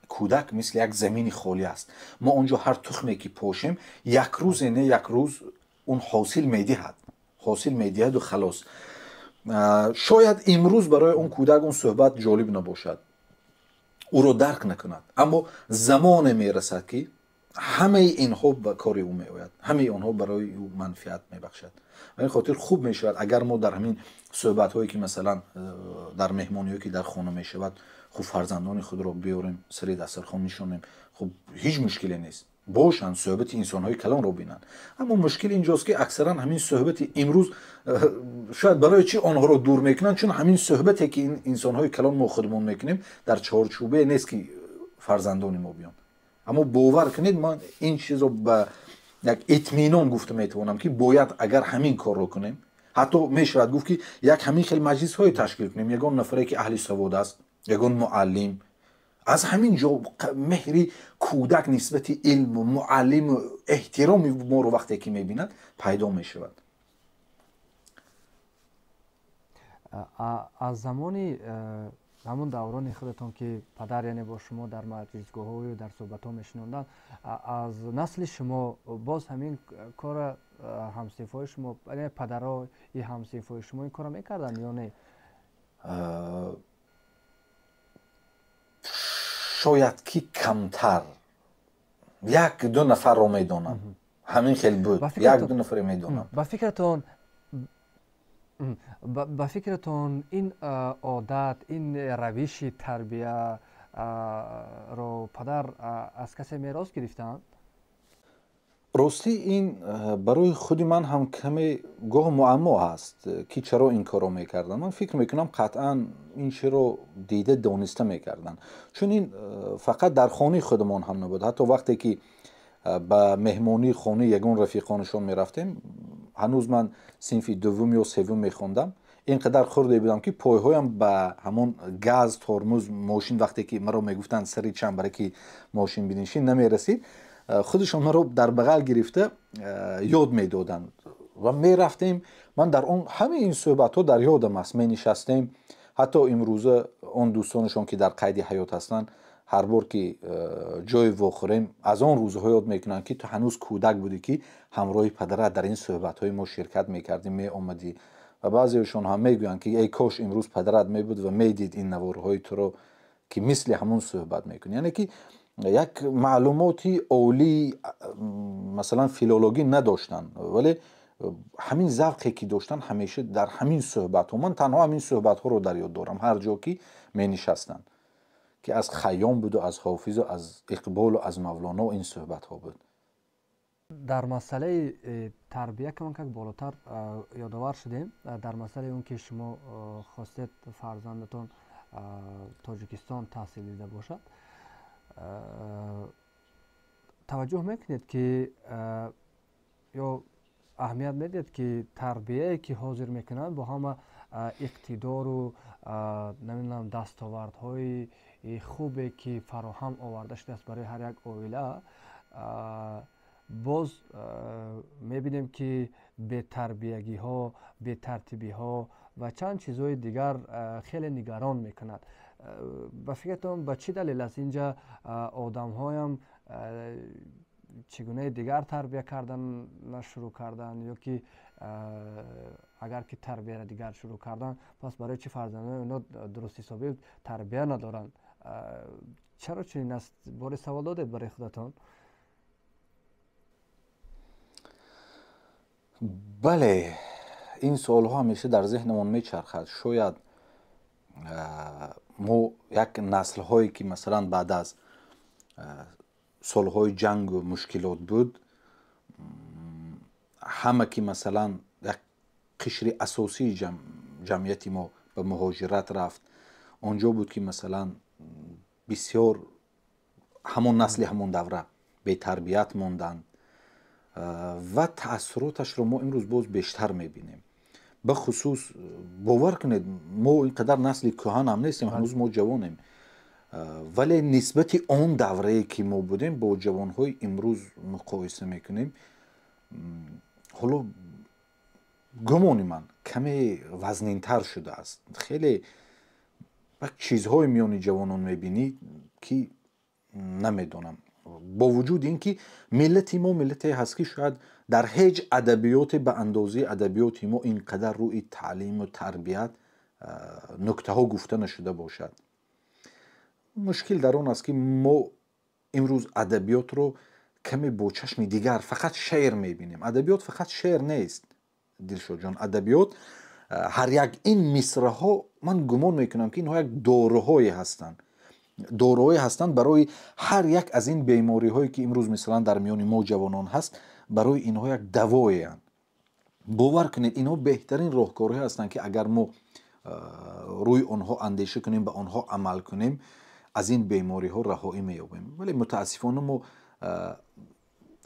кӯдак мисли як замини холӣ аст. Мо онҷо ҳар тухме ки пошем, як рӯзе не як рӯз он ҳосил медиҳад, ҳосил медиҳаду халос. Шояд имрӯз барои он кӯдак он суҳбат ҷолиб набошад, ӯро дарк накунад, аммо замоне мерасад, ки ҳамаи инҳо ба кори ӯ меояд, ҳамаи онҳо барои ӯ манфиат мебахшад. Ба ин хотир хуб мешавад, агар мо дар ҳамин суҳбатҳое ки масалан дар меҳмониҳое ки дар хона мешавад, хуб фарзандони худро биёрем, сари дастархон нишонем. Хуб, ҳеҷ мушкиле нест, бошанд, суҳбати инсонҳои калонро бинанд. Аммо мушкил инҷост, ки аксаран ҳамин суҳбати имрӯз шояд барои чӣ онҳоро дур мекунанд, чун ҳамин суҳбате ки инсонҳои калон мо худмон мекунем, дар чорчӯбе нест ки фарзандони мо биёнд. Аммо бовар кунед, ман ин чизро ба як итминон гуфта метавонам, ки бояд агар ҳамин корро кунем, ҳатто мешавад гуфт, ки як ҳамин хел маҷлисҳое ташкил кунем, ягон нафаре ки аҳли савод аст, ягон муаллим, аз ҳамин ҷо меҳри кӯдак нисбати илму муаллиму эҳтироми моро вақте ки мебинад, пайдо мешавад. Аз замони ҳамон даврони худатон ки падар, яъне бо шумо дар маҷлисгоҳҳою дар суҳбатҳо мешинонданд, аз насли шумо боз ҳамин корро ҳамсинфҳои шумо, яъне падарои ҳамсинфҳои шумо ин корро мекарданд ё не? Шояд ки камтар, як ду нафарро медонам, ҳамин хел буд, як ду нафаре медонам. Ба фикратон, ин одат, ин равиши тарбияро падар аз касе мерос гирифтаанд? Ростӣ, ин барои худи ман ҳам каме гоҳ муаммо аст, ки чаро ин корро мекарданд. Ман фикр мекунам, қатъан ин чиро дида дониста мекарданд, чун ин фақат дар хонаи худамон ҳам набуд. Ҳатто вақте ки ба меҳмонии хонаи ягон рафиқонашон мерафтем, ҳанӯз ман синфи дуввум ё севум мехондам, ин қадар хурде будам, ки пойҳоям ба ҳамон газ, тормуз мошин, вақте ки маро мегуфтанд сари чамбараки мошин бинишин, намерасид. Худашон маро дар бағал гирифта ёд медоданд ва мерафтем. Ман дар он ҳамаи ин суҳбатҳо дар ёдам аст, менишастем. Ҳатто имрӯза он дӯстонашон ки дар қайди ҳаёт ҳастанд, ҳар бор ки ҷое вохӯрем, аз он рӯзҳо ёд мекунанд, ки ту ҳанӯз кӯдак будӣ, ки ҳамроҳи падарат дар ин суҳбатҳои мо ширкат мекардӣ, меомадӣ. Ва баъзеашон ҳам мегӯянд, ки эй кош имрӯз падарат мебуд ва медид ин наворҳои туро, ки мисли ҳамун суҳбат мекунӣ. Яъне ки як маълумоти олии масалан филологӣ надоштанд, вале ҳамин завқе ки доштанд, ҳамеша дар ҳамин суҳбатҳо, ман танҳо ҳамин суҳбатҳоро дар ёд дорам, ҳар ҷо ки менишастанд, ки аз Хайём буду, аз Ҳофизу, аз Иқболу, аз Мавлоно ин суҳбатҳо буд. Дар масъалаи тарбия камон как болотар ёдовар шудем, дар масъалаи он ки шумо хостед фарзандатон Тоҷикистон таҳсил дида бошад, таваҷҷӯҳ мекунед ки ё аҳамият медиҳед, ки тарбияе ки ҳозир мекунанд, бо ҳама иқтидору намедонам дастовардҳои хубе ки фароҳам оварда шудааст барои ҳар як оила, боз мебинем, ки бетарбиягиҳо, бетартибиҳо ва чанд чизҳои дигар хеле нигарон мекунад. Ба фикратон, ба чӣ далел аст? Инҷа одамҳоям чӣ гунаи дигар тарбия кардана шурӯъ карданд, ё ки агар ки тарбияро дигар шурӯъ карданд, пас барои чӣ фарзандони онҳо дурустҳисобӣ тарбия надоранд? Чаро чунин аст? Боре савол додед барои худатон? Бале, ин суолҳо ҳамеша дар зеҳнамон мечархад. Шояд мо як наслҳое ки масалан баъд аз солҳои ҷангу мушкилот буд, ҳама ки масалан як қишри асосии ҷамъияти мо ба муҳоҷират рафт, он ҷо буд, ки масалан бисёр ҳамон насли ҳамон давра бетарбият монданд ва таассуроташро мо имрӯз боз бештар мебинем. Бахусус, бовар кунед, мо ин қадар насли кӯҳан ҳам нестем, ҳанӯз мо ҷавонем, вале нисбати он даврае, ки мо будем, бо ҷавонҳои имрӯз муқоиса мекунем, ҳоло гумони ман каме вазнинтар шудааст. Хеле як чизҳое миёни ҷавонон мебинӣ, ки намедонам, бо вуҷуди ин ки миллати мо миллате ҳаст, ки шояд дар ҳеҷ адабиёте ба андозаи адабиёти мо ин қадар рӯи таълиму тарбият нуктаҳо гуфта нашуда бошад. Мушкил дар он аст, ки мо имрӯз адабиётро каме бо чашми дигар, фақат шеър мебинем. Адабиёт фақат шеър нест, Дилшодҷон. Адабиёт ҳар як ин мисраҳо, ман гумон мекунам, ки инҳо як доруҳое ҳастанд, доруҳое ҳастанд барои ҳар як аз ин бемориҳое, ки имрӯз мисалан дар миёни мо ҷавонон ҳаст. Барои инҳо як давоеанд. Бовар кунед, инҳо беҳтарин роҳкорҳое ҳастанд, ки агар мо рӯи онҳо андеша кунем, ба онҳо амал кунем, аз ин бемориҳо раҳоӣ меёбем. Вале мутаассифона мо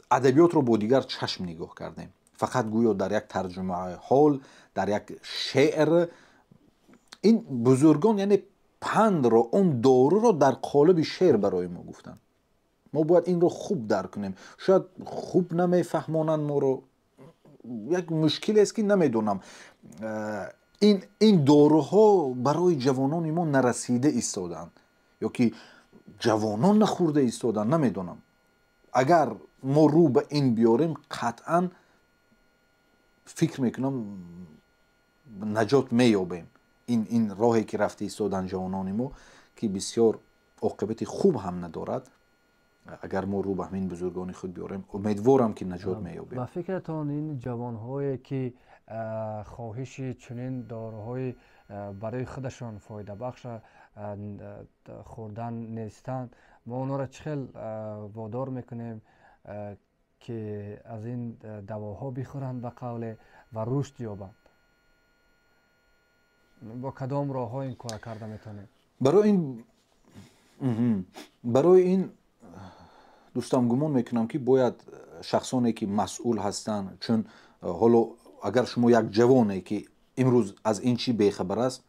адабиётро бо дигар чашм нигоҳ кардем, фақат гӯё дар як тарҷумаи ҳол, дар як шеър. Ин бузургон, яъне пандро, он доруро дар қолаби шеър барои мо гуфтанд. Мо бояд инро хуб дарк кунем. Шояд хуб намефаҳмонанд моро, як мушкилест, ки намедонам, ин доруҳо барои ҷавонони мо нарасида истодаанд ё ки ҷавонон нахӯрда истодаанд, намедонам. Агар мо рӯ ба ин биёрем, қатъан фикр мекунам, наҷот меёбем. Ин роҳе, ки рафта истодаанд ҷавонони мо, ки бисёр оқибати хуб ҳам надорад, агар мо рӯ ба ҳамин бузургони худ биёрем, умедворам, ки наҷот меёбем. Ба фикратон, ин ҷавонҳое, ки хоҳиши чунин доруҳои барои худашон фоидабахша хӯрдан нестанд, мо онҳоро чӣ хел водор мекунем, ки аз ин давоҳо бихӯранд, ба қавле, ва рушд ёбанд? Бо кадом роҳҳо ин кора карда метавонем? Барои ин, дӯстам, гумон мекунам, ки бояд шахсоне, ки масъул ҳастанд, чун ҳоло агар шумо як ҷавоне, ки имрӯз аз ин чӣ бехабар аст,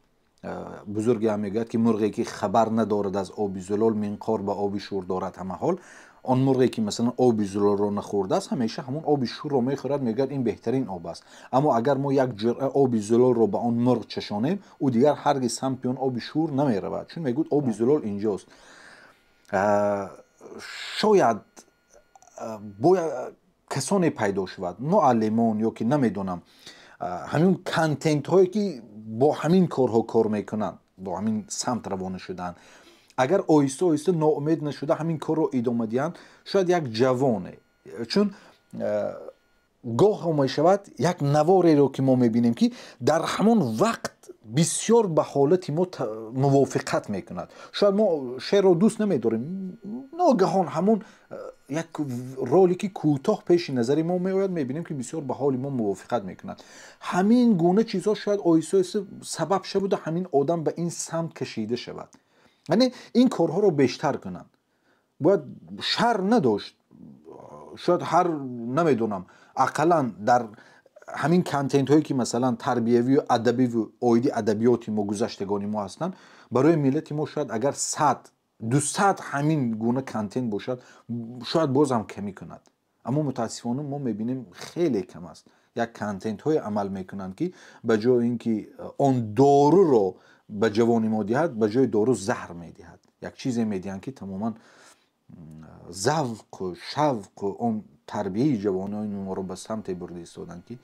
бузурге ҳам мегӯяд, ки мурғе, ки хабар надорад аз оби зулол, минқор ба оби шур дорад ҳама ҳол. Он мурғе, ки масалан оби зулолро нахӯрдааст, ҳамеша ҳамон оби шурро мехӯрад, мегӯяд, ин беҳтарин об аст. Аммо агар мо як ҷуръа оби зулолро ба он мурғ чашонем, ӯ дигар ҳаргиз самти он оби шур намеравад, чун мегӯяд, оби зулол инҷост. Шояд бояд касоне пайдо шавад, муаллимон ё ки намедонам, ҳамин контентҳое, ки бо ҳамин корҳо кор мекунанд, бо ҳамин самт равона шудаанд, агар оҳиста оҳиста ноумед нашуда ҳамин корро идома диҳанд, шояд як ҷавоне, чун гоҳо мешавад, як навореро, ки мо мебинем, ки дар ҳамон вақт бисёр ба ҳолати мо мувофиқат мекунад. Шояд мо шеърро дӯст намедорем, ногаҳон ҳамон як ролики кӯтоҳ пеши назари мо меояд, мебинем, ки бисёр ба ҳоли мо мувофиқат мекунад. Ҳамин гуна чизҳо шояд оҳиста оҳиста сабаб шавуда, ҳамин одам ба ин самт кашида шавад. Яъне ин корҳоро бештар кунанд бояд, шарм надошт. Шояд ҳар, намедонам, ақаллан дар ҳамин контентҳое, ки масалан тарбиявию адабиву оиди адабиёти мо, гузаштагони мо ҳастанд, барои миллати мо шояд агар 100, 200 ҳамин гуна контент бошад, шояд боз ҳам камӣ кунад. Аммо мутаассифона мо мебинем, хеле кам аст. Як контентҳое амал мекунанд, ки ба ҷои ин ки он доруро ба ҷавони мо диҳад, ба ҷои дору заҳр медиҳад, як чизе медиҳанд, ки тамоман завқу шавқу он тарбияи ҷавонони моро ба самте бурда истоданд, ки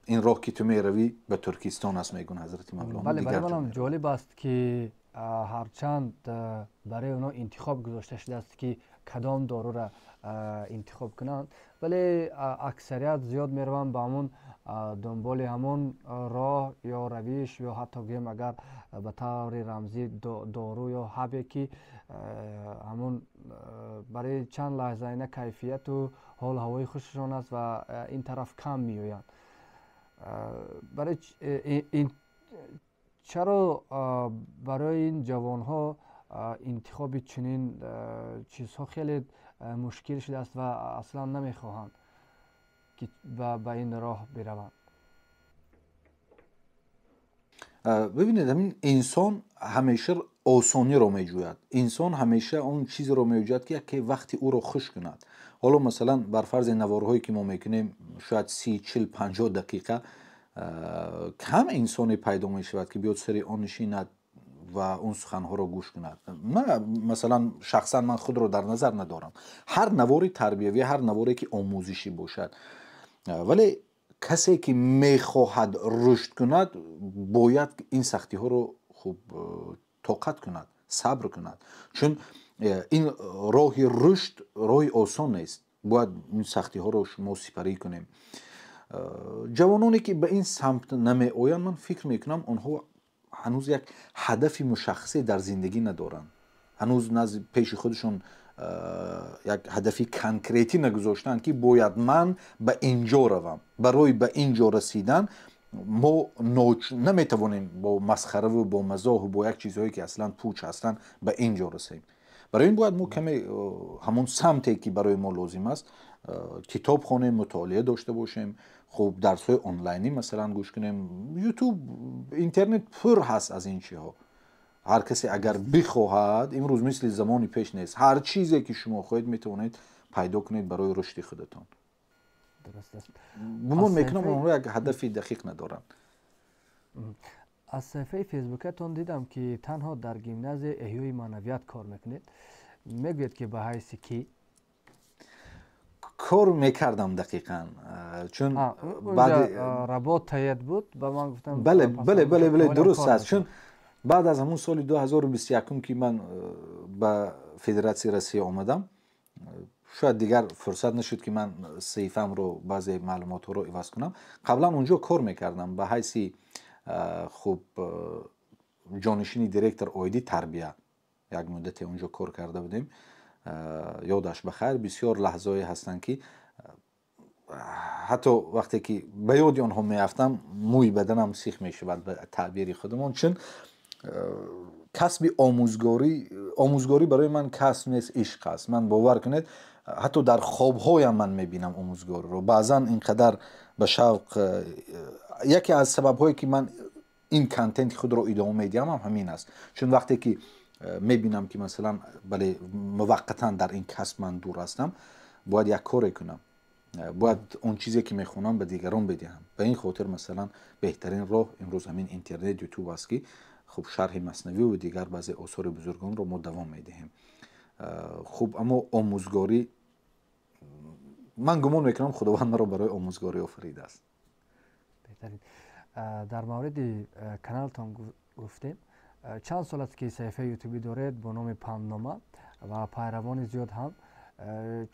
ин роҳ, ки ту меравӣ, ба Туркистон аст, мегӯн ҳазрати Мавлоно. Бале, барои манам ҷолиб аст, ки ҳарчанд барои онҳо интихоб гузошта шудааст, ки кадом дорура интихоб кунанд, вале аксарият зиёд мераванд ба ҳамон дунболи ҳамон роҳ ё равиш, ё ҳатто гӯем, агар ба таври рамзӣ, дору ё ҳабе, ки ҳамон барои чанд лаҳзаина кайфияту ҳолу ҳавои хушашон аст ва ин тараф кам меоянд. Барои чаро барои ин ҷавонҳо интихоби чунин чизҳо хеле мушкил шудааст ва аслан намехоҳанд ки ба ин роҳ бираванд? Бибинед, ҳамин инсон ҳамеша осониро меҷӯяд. Инсон ҳамеша он чизеро меҷӯяд, ки яке вақти ӯро хуш кунад. Ҳоло масалан бар фарзи наворҳое ки мо мекунем, шояд 30, 40, 50 дақиқа, кам инсоне пайдо мешавад, ки биёд сари он нишинад ва он суханҳоро гӯш кунад. Масалан, шахсан ман худро дар назар надорам. Ҳар навори тарбиявӣ, ҳар наворе ки омӯзишӣ бошад, вале касе ки мехоҳад рушд кунад, бояд ин сахтиҳоро хуб тоқат кунад, сабр кунад, чун ин роҳи рушд роҳи осон нест. Бояд ин сахтиҳоро мо сипарӣ кунем. Ҷавононе ки ба ин самт намеоянд, ман фикр мекунам, онҳо ҳанӯз як ҳадафи мушаххасе дар зиндагӣ надоранд, ҳанӯз назди пеши худашон як ҳадафи конкретӣ нагузоштаанд, ки бояд ман ба ин ҷо равам. Барои ба ин ҷо расидан мо наметавонем бо масхараву бо мазоҳу бо як чизҳое ки аслан пуч ҳастанд ба ин ҷо расем. Барои ин бояд мо каме ҳамон самте ки барои мо лозим аст, китоб хонем, мутолиа дошта бошем, хуб дарсҳои онлайнӣ масалан гӯш кунем. Ютуб, интернет пур ҳаст аз ин чиҳо. Ҳар касе агар бихоҳад, имрӯз мисли замони пеш нест, ҳар чизе ки шумо хоҳед, метавонед пайдо кунед барои рушди худатон. Гумон мекунам, онҳо як ҳадафи дақиқ надоранд. Аз саҳифаи фейсбукатон дидам, ки танҳо дар гимназияи эҳёи маънавият кор мекунед. Мегӯед, ки ба ҳайси кӣ? Кор мекардам дақиқан, чун работает буд, ба ман гуфтам. Бале, дуруст аст, чун баъд аз ҳамун соли 2021, ки ман ба Федератсияи Россия омадам, шояд дигар фурсат нашуд, ки ман саҳифаамро, баъзе маълумотҳоро иваз кунам. Қаблан унҷо кор мекардам ба ҳайси хуб ҷонишини директор оиди тарбия. Як муддате унҷо кор карда будем. Ёдаш ба хайр, бисёр лаҳзаҳое ҳастанд, ки ҳатто вақте ки ба ёди онҳо меафтам, мӯи баданам сих мешавад, ба таъбири худамон, чун касби омӯзгорӣ, омӯзгорӣ барои ман касб нест, ишқ аст. Ман, бовар кунед, ҳатто дар хобҳоям ман мебинам омӯзгориро баъзан ин қадар ба шавқ. Яке аз сабабҳое ки ман ин контенти худро идома медиҳам ҳам ҳамин аст, чун вақте ки мебинам, ки масалан, бале, муваққатан дар ин касб ман дур ҳастам, бояд як коре кунам, бояд он чизе ки мехонам, ба дигарон бидиҳам. Ба ин хотир, масалан, беҳтарин роҳ имрӯз ҳамин интернет, Ютуб аст, ки хуб шарҳи Маснавиву дигар баъзе осори бузургонро мо давом медиҳем. Хуб, аммо омӯзгорӣ, ман гумон мекунам, Худованд маро барои омӯзгорӣ офаридааст. Беҳтарин. Дар мавриди каналтон гуфтем. Чанд сол аст, ки саҳифаи ютубӣ доред бо номи Панднома ва пайравони зиёд ҳам.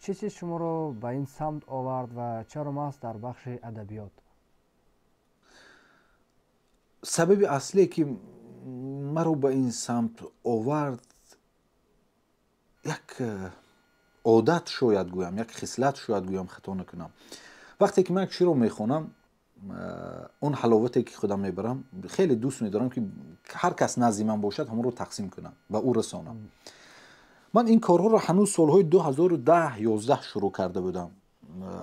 Чӣ чиз шуморо ба ин самт овард ва чаро маҳз дар бахши адабиёт? Сабаби аслие ки маро ба ин самт овард, як одат шояд гӯям, як хислат шояд гӯям, хато накунам. Вақте ки ман як чиро мехонам, он ҳаловате ки худам мебарам, хеле дӯст медорам, ки ҳар кас назди ман бошад, ҳамонро тақсим кунам, ба ӯ расонам. Ман ин корҳоро ҳанӯз солҳои 2010, 11 шурӯъ карда будам,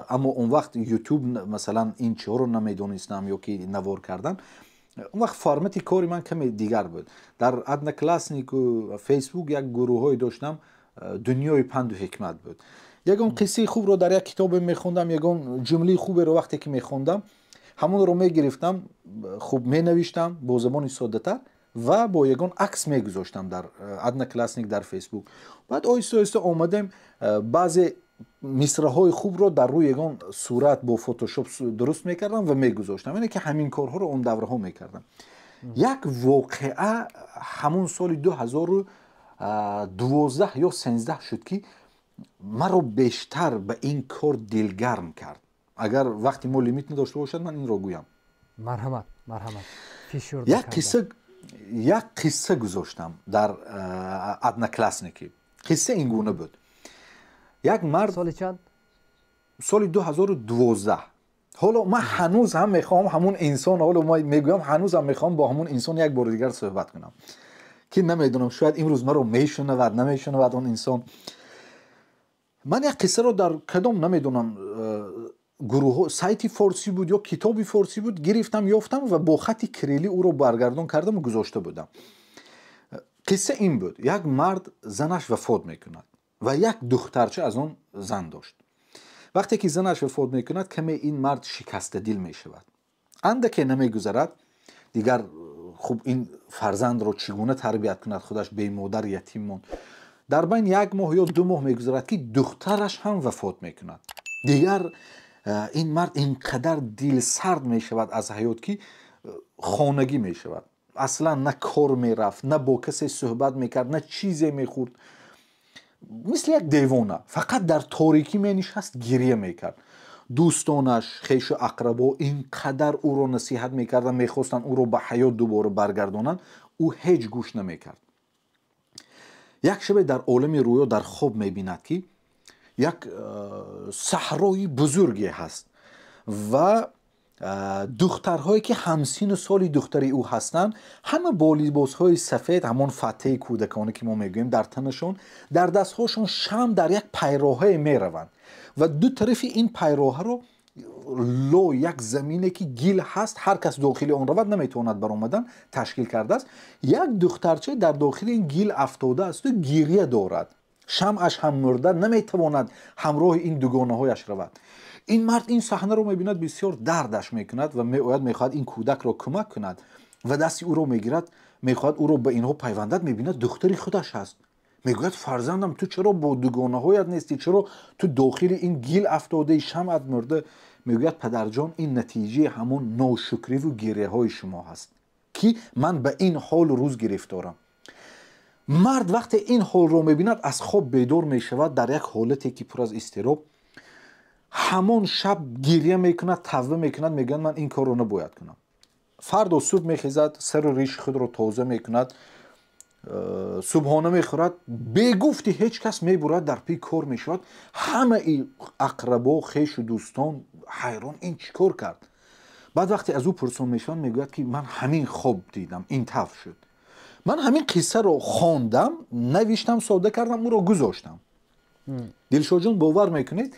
аммо он вақт Ютуб, масалан, ин чиҳоро намедонистам ё ки навор кардан. Он вақт формати кори ман каме дигар буд. Дар Однокласснику Фейсбук як гурӯҳҳое доштам, «Дунёи панду ҳикмат» буд. Ягон қиссаи хубро дар як китобе мехондам, ягон ҷумлаи хуберо вақте ки мехондам, ҳамонро мегирифтам, хуб менавиштам бо забони соддатар ва бо ягон акс мегузоштам дар Одноклассник, дар Фейсбук. Баъд оҳиста оҳиста омадем, баъзе мисраҳои хубро дар рӯи ягон сурат бо Фотошоп дуруст мекардам ва мегузоштам. Яъне ки ҳамин корҳоро он давраҳо мекардам. Як воқеа ҳамун соли 2012 ё 13 шуд, ки маро бештар ба ин кор дилгарм кард. Агар вақти мо лимит надошта бошад, ман инро гӯям. Марҳамат, марҳамат. Як қисса гузоштам дар Одноклассники. Қисса ин гуна буд: як мард Соли чанд? Соли 2012. Ҳоло ман ҳанӯз ҳам мехоҳам ҳамун инсон, ҳоло ман мегӯям, ҳанӯз ҳам мехоҳам бо ҳамун инсон як бори дигар суҳбат кунам, ки намедонам, шояд имрӯз маро мешунавад, намешунавад он инсон. Ман як қиссаро дар кадом, намедонам, гурӯҳҳо, сайти форсӣ буд ё китоби форсӣ буд, гирифтам, ёфтам ва бо хати кирилӣ ӯро баргардон кардаму гузошта будам. Қисса ин буд: як мард, занаш вафот мекунад ва як духтарча аз он зан дошт. Вақте ки занаш вафот мекунад, каме ин мард шикастадил мешавад. Андаке намегузарад, дигар хуб, ин фарзандро чӣ гуна тарбият кунад, худаш бемодар, ятим монд. Дар байн як моҳ ё 2 моҳ мегузарад, ки духтараш ҳам вафот мекунад. Дигар ин мард ин қадар дилсард мешавад аз ҳаёт, ки хонагӣ мешавад. Аслан на кор мерафт, на бо касе суҳбат мекард, на чизе мехӯрд, мисли як девона фақат дар торикӣ менишаст, гирья мекард. Дӯстонаш, хешу ақрабо ин қадар ӯро насиҳат мекарданд, мехостанд ӯро ба ҳаёт дубора баргардонанд, ӯ ҳеҷ гӯш намекард. Як шабе дар олами рӯё, дар хоб мебинад, ки як саҳрои бузурге ҳаст ва духтарҳое, ки ҳамсину соли духтари ӯ ҳастанд, ҳама бо либосҳои сафед, ҳамон фатҳаи кӯдакона, ки мо мегӯем, дар танашон, дар дастҳошон шам, дар як пайроҳае мераванд ва ду тарафи ин пайроҳаро ло, як замине, ки гил ҳаст, ҳар кас дохили он равад, наметавонад баромадан, ташкил кардааст. Як духтарча дар дохили ин гил афтодаасту гирья дорад, шамъаш ҳам мурда, наметавонад ҳамроҳи ин дугонаҳояш равад. Ин мард ин саҳнаро мебинад, бисёр дардаш мекунад ва меояд, мехоҳад ин кӯдакро кӯмак кунад ва дасти ӯро мегирад, мехоҳад ӯро ба инҳо пайвандад. Мебинад, духтари худаш ҳаст. Мегӯяд: «Фарзандам, ту чаро бо дугонаҳоят нестӣ? Чаро ту дохили ин гил афтодаи, шамъат мурда?» Мегӯяд: «Падарҷон, ин натиҷаи ҳамон ношукриву гиряҳои шумо ҳаст, ки ман ба ин ҳолу рӯз гирифторам». Мард вақте ин ҳолро мебинад, аз хоб бедор мешавад дар як ҳолате, ки пур аз изтироб. Ҳамон шаб гирья мекунад, тавба мекунад, мегӯяд: «Ман ин корро набояд кунам». Фардо субҳ мехезад, сару риши худро тоза мекунад, субҳона мехӯрад, бегуфти ҳеҷ кас мебурад, дар пи кор мешавад. Ҳамаи ақрабо, хешу дӯстон ҳайрон: ин чӣ кор кард? Баъд вақте аз ӯ пурсон мешаванд, мегӯяд, ки ман ҳамин хоб дидам, ин тавр шуд. Ман ҳамин қиссаро хондам, навиштам, сода кардам, ӯро гузоштам. Дилшодҷон, бовар мекунед,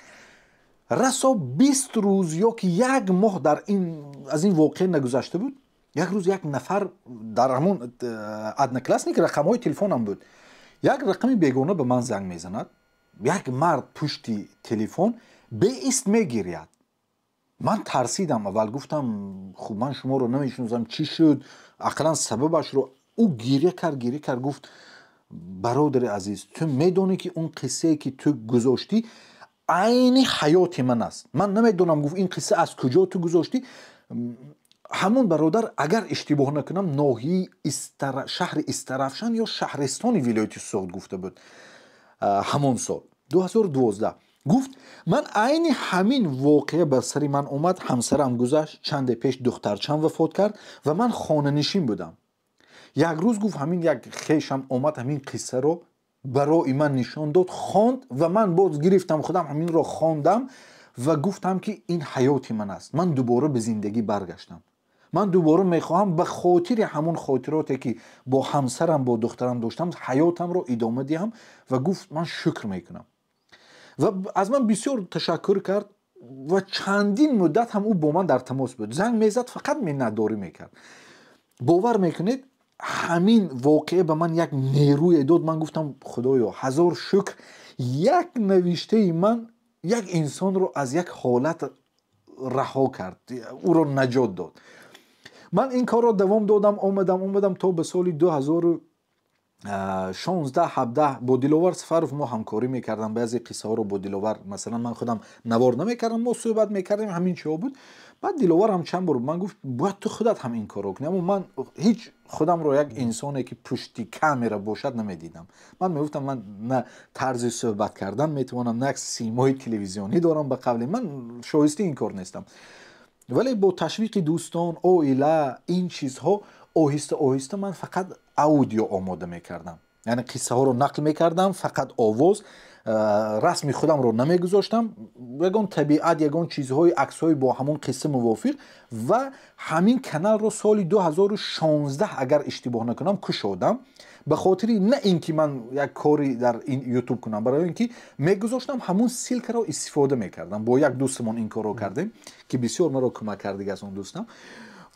расо 20 рӯз ё ки як моҳ дар ин аз ин воқеа нагузашта буд, як рӯз як нафар дар ҳамон Одноклассники рақамҳои телефонам буд, як рақами бегона ба ман занг мезанад. Як мард пушти телефон беист мегиряд. Ман тарсидам аввал, гуфтам: «Хуб, ман шуморо намешиносам, чӣ шуд? Ақаллан сабабашро». Ӯ гиря кард, гиря кард, гуфт: «Бародари азиз, ту медонӣ, ки он қиссае, ки ту гузоштӣ, айни ҳаёти ман аст. Ман намедонам, — гуфт, — ин қисса аз куҷо ту гузоштӣ». Ҳамон бародар, агар иштибоҳ накунам, ноҳияи шаҳри Истарафшан ё шаҳристони вилояти Суғд гуфта буд. Ҳамон сол, 2012, гуфт: «Ман айни ҳамин воқеа ба сари ман омад. Ҳамсарам гузашт, чанде пеш духтарчам вафот кард ва ман хонанишин будам. Як рӯз, — гуфт, — ҳамин як хешам омад, ҳамин қиссаро барои ман нишон дод, хонд ва ман боз гирифтам, худам ҳаминро хондам ва гуфтам, ки ин ҳаёти ман аст. Ман дубора ба зиндагӣ баргаштам. Ман дубора мехоҳам ба хотири ҳамон хотироте, ки бо ҳамсарам, бо духтарам доштам, ҳаётамро идома диҳам». Ва гуфт: «Ман шукр мекунам». Ва аз ман бисёр ташаккур кард ва чандин муддат ҳам ӯ бо ман дар тамос буд, занг мезад, фақат миннатдорӣ мекард. Бовар мекунед, ҳамин воқеа ба ман як нерӯе дод. Ман гуфтам: «Худоё, ҳазор шукр, як навиштаи ман як инсонро аз як ҳолат раҳо кард, ӯро наҷот дод». Ман ин корро давом додам, омадам, омадам то ба соли 2016, 17. Бо Диловар Сафаров мо ҳамкорӣ мекардам. Баъзе қиссаҳоро бо Диловар, масалан, ман худам навор намекардам, мо суҳбат мекардем, ҳамин чиҳо буд. Баъд Диловар ҳам чанд бор ман гуфт: «Бояд ту худат ҳам ин корро кунӣ». Аммо ман ҳеҷ худамро як инсоне, ки пушти камера бошад, намедидам. Ман мегуфтам: «Ман на тарзи суҳбат кардан метавонам, на як симои телевизионӣ дорам, ба қавли ман шоистаи ин кор нестам». Вале бо ташвиқи дӯстон, оила, ин чизҳо, оҳиста оҳиста ман фақат аудио омода мекардам. Яъне қиссаҳоро нақл мекардам, фақат овоз, расми худамро намегузоштам, ягон табиат, ягон чизҳои, аксҳои бо ҳамон қисса мувофиқ. Ва ҳамин каналро соли 2016, агар иштибоҳ накунам, кушодам, ба хотири на ин ки ман як кори дар Ютуб кунам, барои ин ки мегузоштам, ҳамун ссылка ро истифода мекардам. Бо як дӯстамон ин корро кардем, ки бисёр маро кӯмак кардиг аз он дӯстам.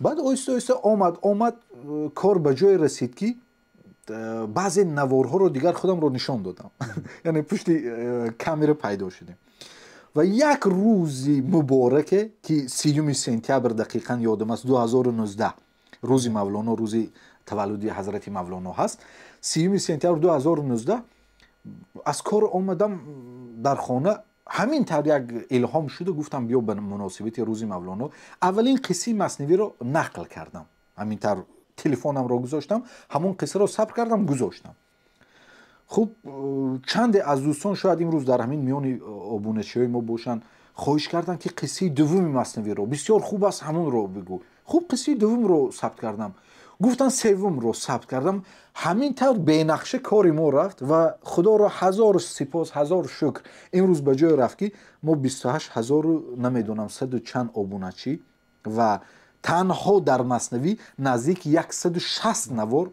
Баъд оҳиста оҳиста омад, омад, кор ба ҷое расид, ки баъзе наворҳоро дигар худамро нишон додам, яъне пушти камера пайдо шудем. Ва як рӯзи мубораке, ки 30 сентябр, дақиқан ёдам аст, 2019, рӯзи Мавлоно, рӯзи таваллуди ҳазрати Мавлоно ҳаст, 30 сентябр 2019, аз кор омадам, дар хона ҳамин тавр як илҳом шуду гуфтам: биё, ба муносибати рӯзи Мавлоно аввалин қиссаи Маснавиро нақл кардам. Ҳамин тавр телефонамро гузоштам, ҳамон қиссаро сабт кардам, гузоштам. Хуб, чанде аз дӯстон, шояд имрӯз дар ҳамин миёни обуначиҳои мо бошанд, хоҳиш карданд, ки қиссаи дуввуми Маснавиро, бисёр хуб аст, ҳамонро бигӯ. Хуб, қиссаи дуввумро сабт кардам, гуфтан севумро сабт кардам. Ҳамин тавр бенақша кори мо рафт ва Худоро ҳазор сипос, ҳазор шукр, имрӯз ба ҷое рафт, ки мо 28 ҳазору намедонам саду чанд обуначӣ ва танҳо дар Маснавӣ наздики 160 навор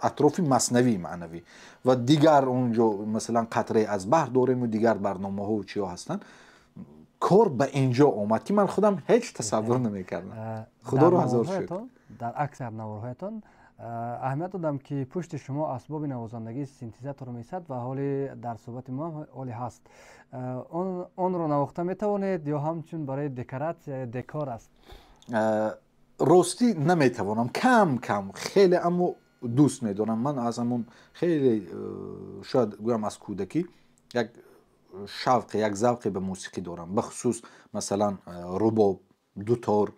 атрофи Маснавии маънавӣ ва дигар онҷо, масалан, «Қатрае аз баҳр» дорему дигар барномаҳову чиҳо ҳастанд. Кор ба инҷо омад, ки ман худам ҳеҷ тасаввур намекардам. Худоро ҳазор шукр. Дар аксар наворҳоятон аҳамият додам, ки пушти шумо асбоби навозандагии синтезатор месад ва ҳоли дар суҳбати мо ҳоле ҳаст. Онро навохта метавонед ё ҳамчун барои декоратсия, декор аст? Ростӣ, наметавонам, кам кам хеле, аммо дӯст медорам. Ман аз ҳамон хеле, шояд гӯям, аз кӯдакӣ як шавқе, як завқе ба мусиқӣ дорам, бахусус, масалан, рубоб, дутор,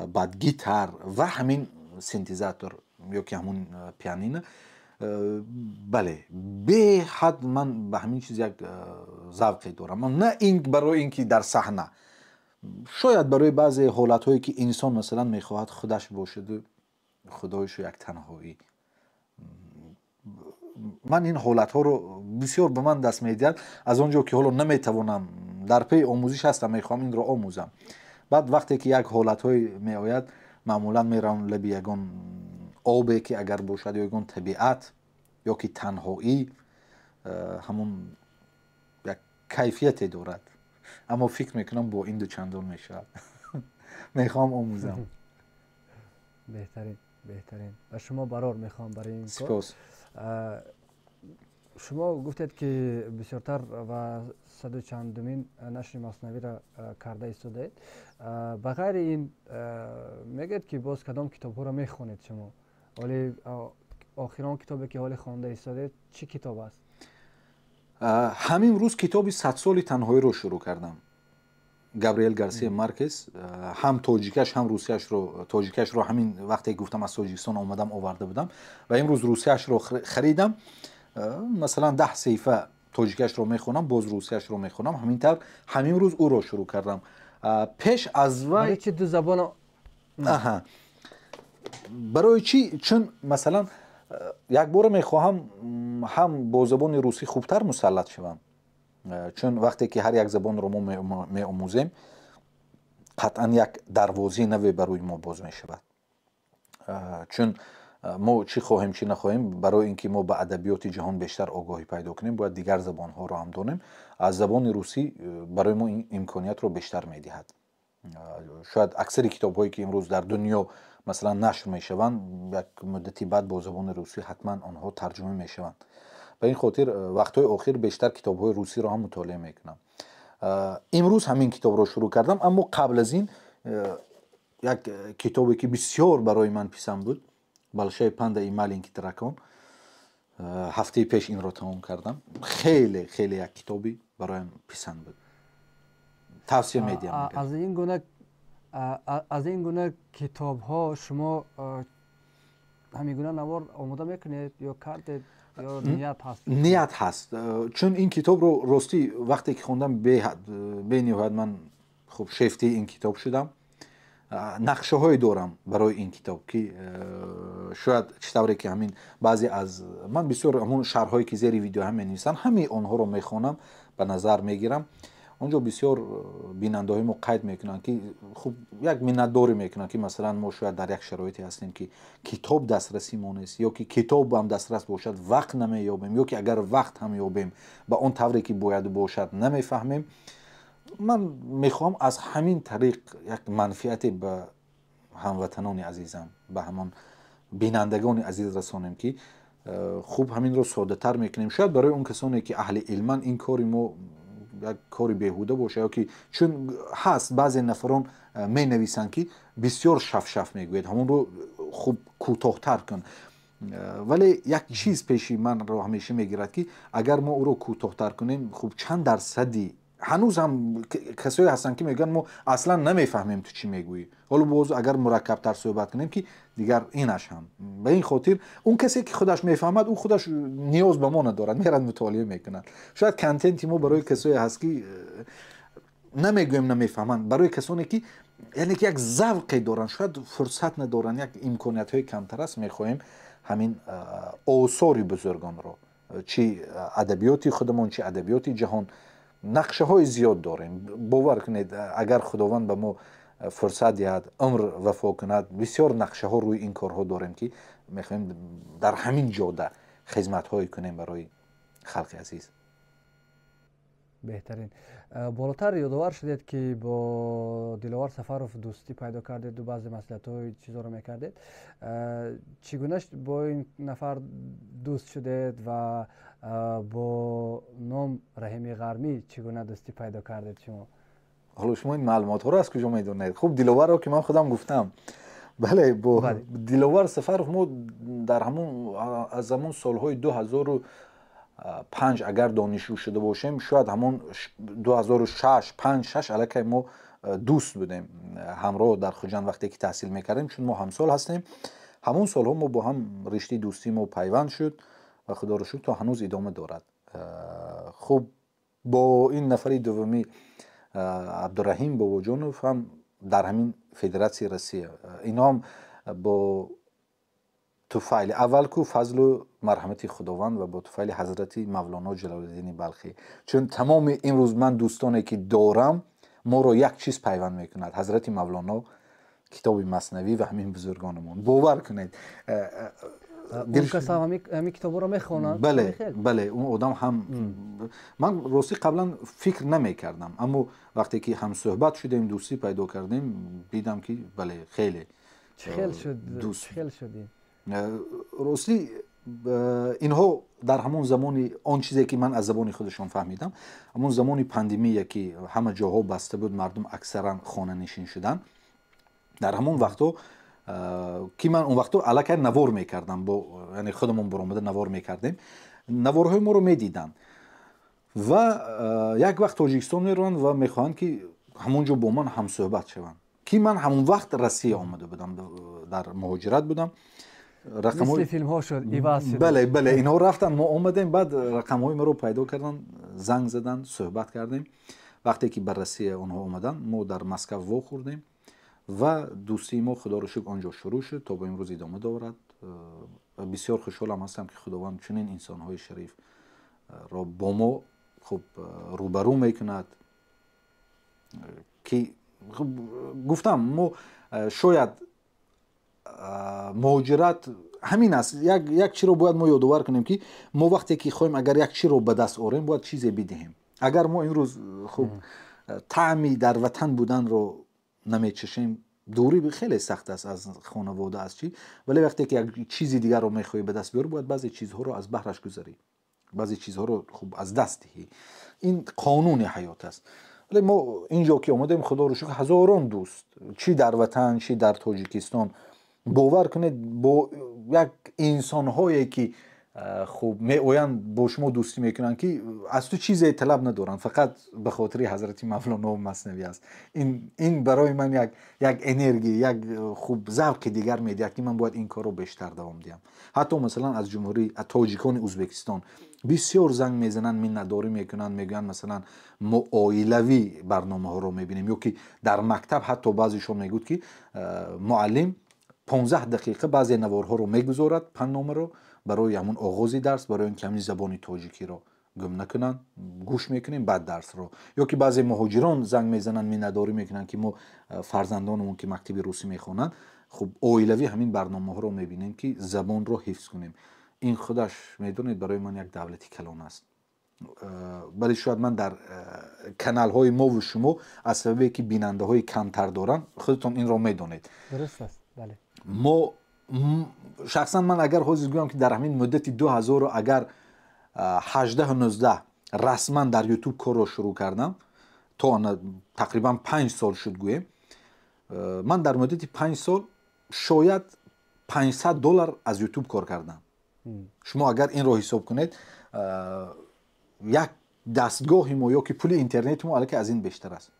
баъд гитар ва ҳамин синтезатор ё ки ҳамун пианино. Бале, беҳад ман ба ҳамин чиз як завқе дорам. На ин барои ин ки дар саҳна, шояд барои баъзе ҳолатҳое, ки инсон, масалан, мехоҳад худаш бошаду худоишу як танҳоӣ. Ман ин ҳолатҳоро бисёр ба ман даст медиҳад. Аз он ҷо ки ҳоло наметавонам, дар паи омӯзиш ҳастам, мехоҳам инро омӯзам. Баъд вақте ки як ҳолатҳое меояд, маъмулан меравам лаби ягон обе ки агар бошад ё ягон табиат ё ки танҳоӣ, ҳамун як кайфияте дорад. Аммо фикр мекунам, бо ин дучандон мешавад. Мехоҳам омӯзам. Беҳтарин, беҳтарин. Ба шумо барор мехоҳам барои ин кор. Сипос. Шумо гуфтед, ки бисёртар ва саду чандумин нашри Маснавиро карда истодаед. Ба ғайри ин, мегӯед, ки боз кадом китобҳоро мехонед шумо? Ҳоли охирон китобе, ки ҳоле хонда истодаед, чӣ китоб аст? Ҳамин рӯз китоби «Садсоли танҳоиро» шурӯъ кардам, Габриэл Гарсия Маркес, ҳам тоҷикаш, ҳам русияшро. Тоҷикашро ҳамин вақте гуфтам, аз Тоҷикистон омадам, оварда будам ва имрӯз русияшро харидам. Масалан, 10 саҳифа тоҷикашро мехонам, боз русияшро мехонам. Ҳамин тавр ҳамин рӯз ӯро шурӯъ кардам. Пеш аз вай Чи ду забон? Барои чӣ? Чун, масалан, якбора мехоҳам ҳам бо забони русӣ хубтар мусаллат шавам, чун вақте ки ҳар як забонро мо меомӯзем, қатъан як дарвозаи наве барои мо боз мешавад. Чун мо чӣ хоҳем, чӣ нахоҳем, барои ин ки мо ба адабиёти ҷаҳон бештар огоҳӣ пайдо кунем, бояд дигар забонҳоро ҳам донем. Аз забони русӣ барои мо ин имкониятро бештар медиҳад. Шояд аксари китобҳое, ки имрӯз дар дунё, масалан, нашр мешаванд, як муддати баъд бо забони русӣ ҳатман онҳо тарҷума мешаванд. Ба ин хотир вақтҳои охир бештар китобҳои русиро ҳам мутолиа мекунам. Имрӯз ҳамин китобро шурӯъ кардам, аммо қабл аз ин як китобе, ки бисёр барои ман писанд буд, «Большая панда и маленький дракон», ҳафтаи пеш инро тамом кардам. Хеле, хеле як китоби бароям писанд буд, тавсия медиҳам. Аз ин гуна китобҳо шумо ҳамин гуна навор омода мекунед ё кардед ё ният ҳаст? Ният ҳаст, чун ин китобро, ростӣ, вақте ки хондам, бениҳоят ман хуб шефтаи ин китоб шудам. Нақшаҳое дорам барои ин китоб, ки шояд чӣ тавре ки ҳамин баъзе аз ман бисёр ҳамон шарҳое ки зери видеоҳа менависанд, ҳамаи онҳоро мехонам, ба назар мегирам. Он ҷо бисёр бинандаҳои мо қайд мекунанд, ки хуб, як миннатдорӣ мекунанд, ки масалан мо шояд дар як шароите ҳастем, ки китоб дастрасӣ мо нест, ё ки китобам дастрас бошад, вақт намеёбем, ё ки агар вақт ҳам ёбем, ба он тавре ки бояд бошад намефаҳмем. Ман мехоҳам аз ҳамин тариқ як манфиате ба ҳамватанони азизам, ба ҳамон бинандагони азиз расонем, ки хуб, ҳаминро соддатар мекунем. Шояд барои он касоне ки аҳли илманд, ин кори мо як кори беҳуда боша, ё ки чун ҳаст баъзе нафарон менависанд, ки бисёр шафшаф мегӯяд, ҳамонро хуб кӯтоҳтар кун. Вале як чиз пеши манро ҳамеша мегирад, ки агар мо ӯро кӯтоҳтар кунем, хуб, чанд дарсади ҳанӯз ҳам касое ҳастанд, ки мегӯянд: «Мо аслан намефаҳмем, ту чӣ мегӯӣ». Ҳоло боз агар мураккабтар суҳбат кунем, ки дигар инаш ҳам. Ба ин хотир он касе ки худаш мефаҳмад, ӯ худаш ниёз ба мо надорад, мерад, мутолиа мекунад. Шояд контенти мо барои касое ҳаст, ки намегӯем намефаҳманд, барои касоне ки яъне ки як завқе доранд, шояд фурсат надоранд, як имкониятҳои камтар аст. Мехоҳем ҳамин осори бузургонро, чӣ адабиёти худамон, чӣ адабиёти ҷаҳон. Нақшаҳои зиёд дорем, бовар кунед, агар Худованд ба мо фурсат диҳад, умр вафо кунад, бисёр нақшаҳо рӯи ин корҳо дорем, ки мехоҳем дар ҳамин ҷода хизматҳое кунем барои халқи азиз. Беҳтарин. Болотар ёдовар шудед, ки бо Диловар Сафаров дӯстӣ пайдо кардеду баъзе маслиҳатҳои чизоро мекардед. Чӣ гуна бо ин нафар дӯст шудед ва бо ном Раҳими Ғармӣ чӣ гуна дӯстӣ пайдо кардед шумо? Ҳоло шумо ин маълумотҳоро аз куҷо медонед? Хуб, Диловарро ки ман худам гуфтам, бале, бо Диловар Сафаров мо дар ҳамон аз ҳамон солҳои 2005 агар донишҷӯ шуда бошем, шояд ҳамон 2006, 5, 6 аллакай мо дӯст будем. Ҳамроҳ дар Хуҷанд вақте ки таҳсил мекардем, чун мо ҳамсол ҳастем, ҳамон солҳо мо бо ҳам риштаи дӯстии мо пайванд шуд ва худоро шукр, то ҳанӯз идома дорад. Хуб, бо ин нафари дуввумӣ, Абдураҳим Бобоҷонов, ҳам дар ҳамин Федератсияи Россия, инҳо ҳам бо туфайли аввал ку фазлу марҳамати Худованд ва бо туфайли ҳазрати Мавлоно Ҷалолиддини Балхӣ, чун тамоми имрӯз ман дӯстоне ки дорам, моро як чиз пайванд мекунад: ҳазрати Мавлоно, китоби Маснавӣ ва ҳамин бузургонамон. Бовар кунед. Ҳамин китобҳоро мехонанд? Бале, бале, он одам ҳам. Ман ростӣ қаблан фикр намекардам, аммо вақте ки ҳамсӯҳбат шудем, дӯстӣ пайдо кардем, дидам, ки бале, хеле. Чӣ хел шуд? Хел шудӣ? Ростӣ, инҳо дар ҳамон замони, он чизе ки ман аз забони худашон фаҳмидам, ҳамон замони пандемия, ки ҳама ҷоҳо баста буд, мардум аксаран хонанишин шуданд, дар ҳамон вақтҳо, ки ман он вақтҳо аллакай навор мекардам, бо яъне худамон баромада навор мекардем, наворҳои моро медиданд ва як вақт Тоҷикистон мераванд ва мехоҳанд, ки ҳамон ҷо бо ман ҳамсӯҳбат шаванд, ки ман ҳамон вақт Россия омада будам, дар муҳоҷират будам. Мисли филмҳо шуд, иваз шуд. Бале, бале, инҳо рафтанд, мо омадем. Баъд рақамҳои маро пайдо карданд, занг заданд, суҳбат кардем. Вақте ки ба Россия онҳо омаданд, мо дар Москав вохӯрдем ва дӯстии мо, худоро шукр, он ҷо шурӯъ шуд, то ба имрӯз идома дорад. Бисёр хушҳолам ҳастам, ки Худованд чунин инсонҳои шарифро бо мо хуб рӯбарӯ мекунад, ки гуфтам, мо шояд муҳоҷират ҳамин аст. Як чиро бояд мо ёдовар кунем, ки мо вақте ки хоҳем агар як чиро ба даст орем, бояд чизе бидиҳем. Агар мо имрӯз хуб таъми дар ватан буданро намечашем, дурӣ хеле сахт аст аз хонавода, аз чӣ, вале вақте ки як чизи дигарро мехоҳӣ ба даст биёрӣ, бояд баъзе чизҳоро аз баҳраш гузарӣ, баъзе чизҳоро хуб аз даст диҳӣ. Ин қонуни ҳаёт аст. Вале мо ин ҷо ки омадем, худоро шукр, ҳазорон дӯст, чӣ дар ватан, чӣ дар Тоҷикистон, бовар кунед, бо як инсонҳое ки хуб меоянд, бо шумо дӯстӣ мекунанд, ки аз ту чизе талаб надоранд, фақат ба хотири ҳазрати Мавлоно Маснавӣ аст. Ин барои ман як энергия, як хуб завқи дигар медиҳад, ки ман бояд ин корро бештар давом диҳам. Ҳатто масалан аз ҷумҳурии тоҷикони Ӯзбекистон. Бисёр занг мезананд, миннатдорӣ мекунанд, мегӯянд, масалан, мо оилавӣ барномаҳоро мебинем, ё ки дар мактаб ҳатто баъзешон мегӯд, ки муаллим 15 дақиқа баъзе наворҳоро мегузорад, пандномаро, барои ҳамун оғози дарс, барои он ки ҳамин забони тоҷикиро гум накунанд, гӯш мекунем баъд дарсро. Ё ки баъзе муҳоҷирон занг мезананд, миннатдорӣ мекунанд, ки мо фарзандонамон, ки мактаби русӣ мехонанд, хуб, оилавӣ ҳамин барномаҳоро мебинем, ки забонро ҳифз кунем. Ин худаш, медонед, барои ман як давлати калон аст. Бале, шояд ман дар каналҳои мову шумо аз сабабе ки бинандаҳои камтар доранд, худатон инро медонед. Дуруст аст, бале. Мо шахсан ман агар ҳозир гӯям, ки дар ҳамин муддати 2000 агар 18-19 расман дар Ютуб корро шурӯъ кардам, то ана тақрибан 5 сол шуд, гӯем, ман дар муддати 5 сол шояд 500 доллар аз Ютуб кор кардам. Шумо агар инро ҳисоб кунед, як дастгоҳи мо ё ки пули интернети мо аллакай аз ин бештар аст,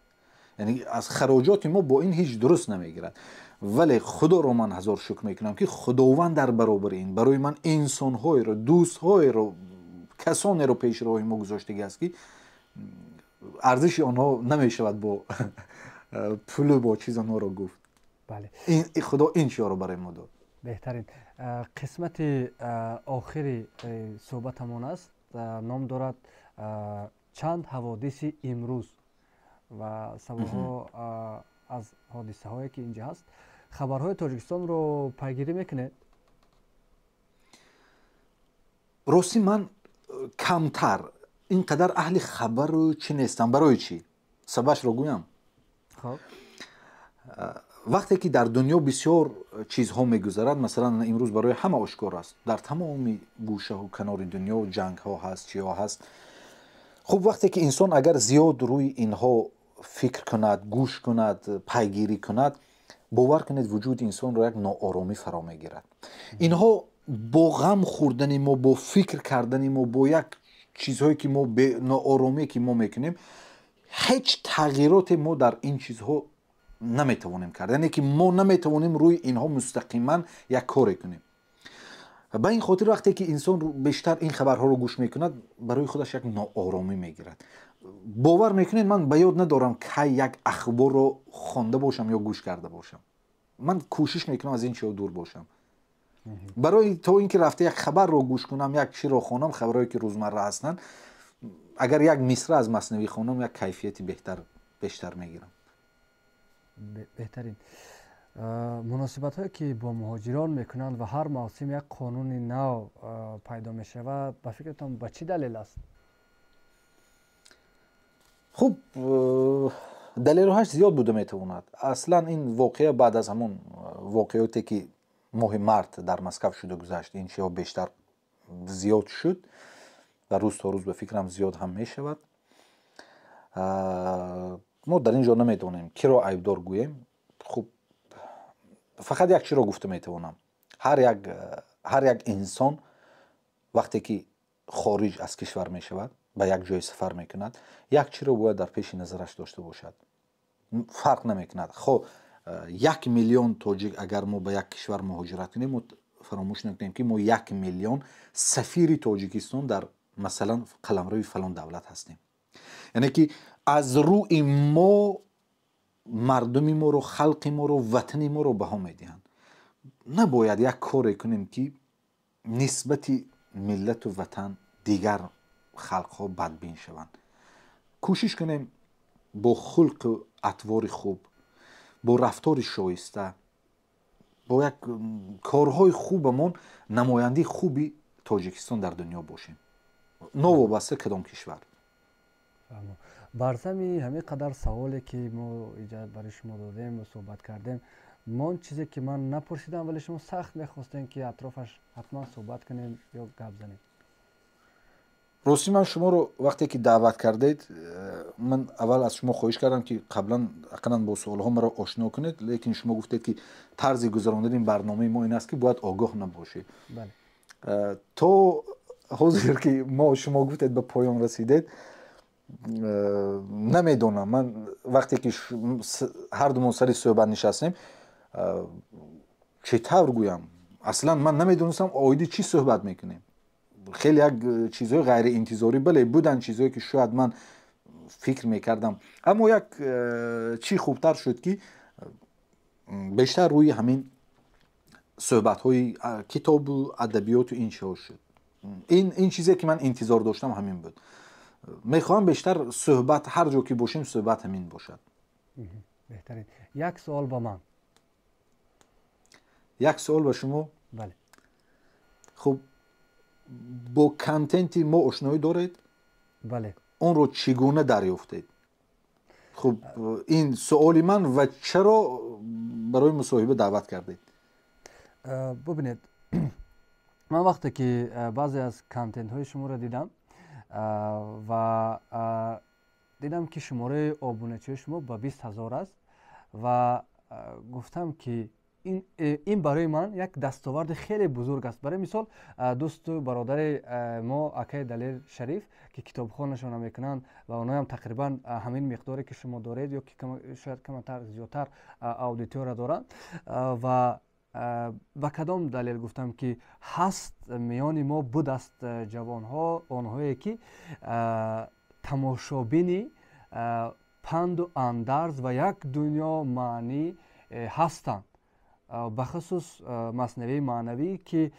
яъне аз хароҷоти мо бо ин ҳеҷ дуруст намегирад. Вале Худоро ман ҳазор шукр мекунам, ки Худованд дар баробари ин барои ман инсонҳоеро, дӯстҳоеро, касонеро пеши роҳи мо гузоштагӣ аст, ки арзиши онҳо намешавад бо пулу бо чиз онҳоро гуфт. Худо ин чиҳоро барои мо дод. Беҳтарин. Қисмати охири суҳбатамон аст, ном дорад «Чанд ҳаводиси имрӯз» ва саволҳо аз ҳодисаҳое, ки инҷа ҳаст. Хабарҳои Тоҷикистонро пайгирӣ мекунед? Ростӣ, ман камтар ин қадар аҳли хабару чӣ нестам. Барои чӣ? Сабабашро гӯям. Вақте ки дар дунё бисёр чизҳо мегузарад, масалан, имрӯз барои ҳама ошкор аст, дар тамоми гӯшаҳу канори дунё ҷангҳо ҳаст, чиҳо ҳаст. Хуб, вақте ки инсон агар зиёд рӯи инҳо фикр кунад, гӯш кунад, пайгирӣ кунад, бовар кунед, вуҷуди инсонро як нооромӣ фаро мегирад. Инҳо бо ғам хӯрдани мо, бо фикр кардани мо, бо як чизҳое ки мо, нооромие ки мо мекунем, ҳеҷ тағйироте мо дар ин чизҳо наметавонем кард, яъне ки мо наметавонем рӯи инҳо мустақиман як коре кунем. Ба ин хотир, вақте ки инсон бештар ин хабарҳоро гӯш мекунад, барои худаш як нооромӣ мегирад. Бовар мекунед, ман ба ёд надорам, кай як ахборро хонда бошам ё гӯш карда бошам. Ман кӯшиш мекунам, аз ин чиҳо дур бошам, барои то ин ки рафта як хабарро гӯш кунам, як чиро хонам, хабарҳое ки рӯзмарра ҳастанд. Агар як мисра аз Маснавӣ хонам, як кайфияти беҳтар, бештар мегирам. Беҳтарин. Муносибатҳое, ки бо муҳоҷирон мекунанд ва ҳар мавсим як қонуни нав пайдо мешавад, ба фикратон, ба чӣ далел аст? Хуб, далелҳояш зиёд буда метавонад. Аслан ин воқеа баъд аз ҳамон воқеоте, ки моҳи март дар Москав шуда гузашт, ин чиҳо бештар зиёд шуд ва рӯз то рӯз, ба фикрам, зиёд ҳам мешавад. Мо дар ин ҷо наметавонем киро айбдор гӯем. Хуб, фақат як чиро гуфта метавонам: ҳар як инсон вақте ки хориҷ аз кишвар мешавад, ба як ҷое сафар мекунад, як чиро бояд дар пеши назараш дошта бошад. Фарқ намекунад, хо 1 миллион тоҷик агар мо ба як кишвар муҳоҷират кунем, мо фаромӯш накунем, ки мо 1 миллион сафири Тоҷикистон дар, масалан, қаламрави фалон давлат ҳастем, яъне ки аз рӯи мо мардуми моро, халқи моро, ватани моро баҳо медиҳанд. Набояд як коре кунем, ки нисбати миллату ватан дигар халқҳо бадбин шаванд. Кӯшиш кунем бо хулқу атвори хуб, бо рафтори шоиста, бо як корҳои хубамон намояндаи хуби Тоҷикистон дар дунё бошем, новобаста кадом кишвар. Бар зами ҳамин қадар саволе, ки мо иҷа барои шумо додем ва суҳбат кардем, мон чизе, ки ман напурсидам, вале шумо сахт мехостем, ки атрофаш ҳатман суҳбат кунем ё гап занем? Ростӣ, ман шуморо вақте ки даъват кардед, ман аввал аз шумо хоҳиш кардам, ки қаблан ақаллан бо суолҳо маро ошно кунед, лекин шумо гуфтед, ки тарзи гузарондани барномаи мо ин аст, ки бояд огоҳ набошед. То ҳозир ки мо шумо гуфтед, ба поён расидед, намедонам. Ман вақте ки ҳардумон сари суҳбат нишастем, чӣ тавр гӯям, аслан ман намедонистам, оиди чӣ суҳбат мекунем. Хеле як чизҳои ғайриинтизорӣ, бале, буданд чизҳое, ки шояд ман фикр мекардам, аммо як чӣ хубтар шуд, ки бештар рӯи ҳамин суҳбатҳои китобу адабиёту ин чиҳо шуд. Ин чизе, ки ман интизор доштам, ҳамин буд. Мехоҳам бештар суҳбат, ҳар ҷо ки бошем, суҳбат ҳамин бошад. Беҳтарин. Як суол ба ман. Як суол ба шумо? Бале. Хуб, бо контенти мо ошноӣ доред? Бале. Онро чӣ гуна дарёфтед? Хуб, ин суоли ман ва чаро барои мусоҳиба даъват кардед? Бубинед, ман вақте ки баъзе аз контентҳои шуморо дидам ва дидам, ки шумораи обуначиҳои шумо ба 20 000 аст, ва гуфтам, ки ин барои ман як дастоварди хеле бузург аст. Барои мисол, дӯсту бародари мо, акаи Далер Шариф, ки китобхонашона мекунанд ва онҳоям тақрибан ҳамин миқдоре, ки шумо доред, ё ки шояд камтар зиёдтар аудитория доранд. Ва ба кадом далел гуфтам, ки ҳаст миёни мо, будаст ҷавонҳо, онҳое ки тамошобини панду андарз ва як дунё маънӣ ҳастанд, бахусус маснавии маънавӣ, ки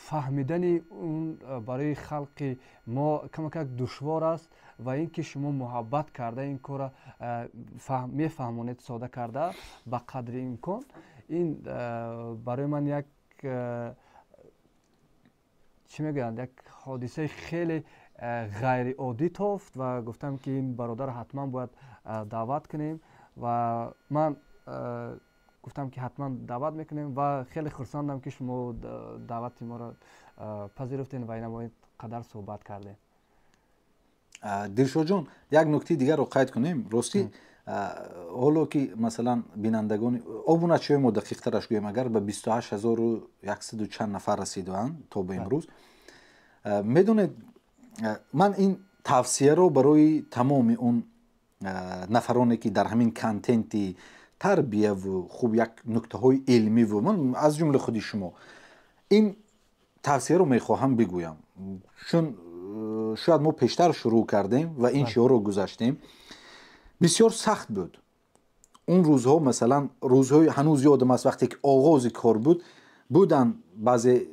фаҳмидани он барои халқи мо камакак душвор аст, ва ин ки шумо муҳаббат карда ин корро мефаҳмонед, сода карда ба қадри имкон, ин барои ман як, чӣ мегӯянд, як ҳодисаи хеле ғайриоддӣ тофт ва гуфтам, ки ин бародарро ҳатман бояд даъват кунем. Ва ман гуфтам, ки ҳатман даъват мекунем, ва хеле хурсандам, ки шумо даъвати моро пазируфтем ва ина қадар суҳбат кардем. Дилшодҷон, як нуктаи дигарро қайд кунем. Ростӣ, ҳоло ки, масалан, бинандагони, обуначиҳои мо, дақиқтараш гӯем агар, ба 28 100 чанд нафар расидаанд то ба имрӯз. Медонед, ман ин тавсияро барои тамоми он нафароне, ки дар ҳамин контенти тарбияву, хуб, як нуктаҳои илмиву, ман аз ҷумла худи шумо, ин тавсияро мехоҳам бигӯям, чун шояд мо пештар шурӯъ кардем ва ин чиҳоро гузаштем. Бисёр сахт буд он рӯзҳо. Масалан, рӯзҳои, ҳанӯз ёдам аст, вақте ки оғози кор буд, буданд баъзе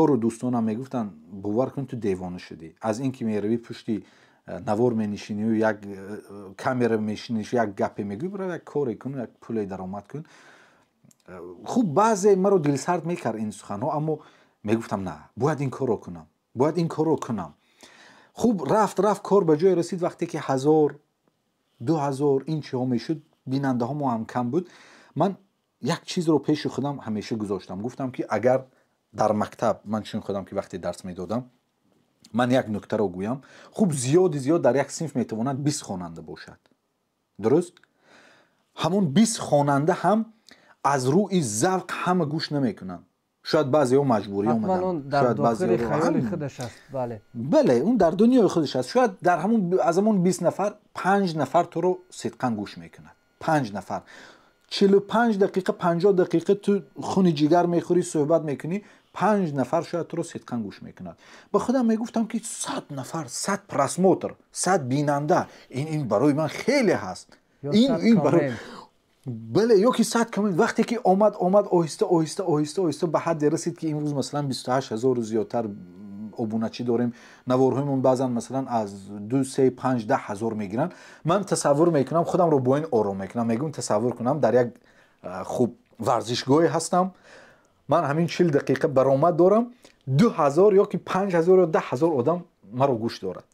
ёру дӯстонам, мегуфтанд: «Бовар кун, ту девона шудӣ, аз ин ки меравӣ, пушти навор менишинию як камера мешиниш, як гапе мегӯӣ, бирав, як коре кун, як пуле даромад кун». Хуб, баъзе маро дилсард мекард ин суханҳо, аммо мегуфтам: «На, бояд ин корро кунам, бояд ин корро кунам». Хуб, рафт рафт, кор ба ҷое расид, вақте ки 1000, 2000 ин чиҳо мешуд, бинандаҳо мо ҳам кам буд. Ман як чизро пеши худам ҳамеша гузоштам. Гуфтам, ки агар дар мактаб ман, чун худам ки вақте дарс медодам, ман як нуктаро гӯям. Хуб, зиёди зиёд дар як синф метавонад 20 хонанда бошад, дуруст? Ҳамон 20 хонанда ҳам аз рӯи завқ ҳама гӯш намекунанд. Шояд баъзеҳо маҷбурӣ омаданд. Бале, он дар дунёи худаш аст. Шояд дар ҳамон, аз ҳамон 20 нафар панҷ нафар туро сидқан гӯш мекунад. Панҷ нафар 45 дақиқа, 50 дақиқа ту хуни ҷигар мехӯрӣ, суҳбат мекунӣ, панҷ нафар шояд туро сидқан гӯш мекунад. Ба худам мегуфтам, ки 100 нафар, 100 просмотр, 100 бинанда, ин барои ман хеле ҳаст. Ин барои, бале, ё ки 100 коммент. Вақте ки омад, омад, оҳиста оҳиста, оҳиста оҳиста ба ҳадде расид, ки имрӯз, масалан, 28 ҳазору зиёдтар обуначӣ дорем. Наворҳоимон баъзан, масалан, аз ду, се, панҷ, 10 ҳазор мегиранд. Ман тасаввур мекунам, худамро бо ин ором мекунам, мегӯм: тасаввур кунам, дар як, хуб, варзишгоҳе ҳастам, ман ҳамин 40 дақиқа баромад дорам, 2000 ё ки 5000 ё 10 000 одам маро гӯш дорад.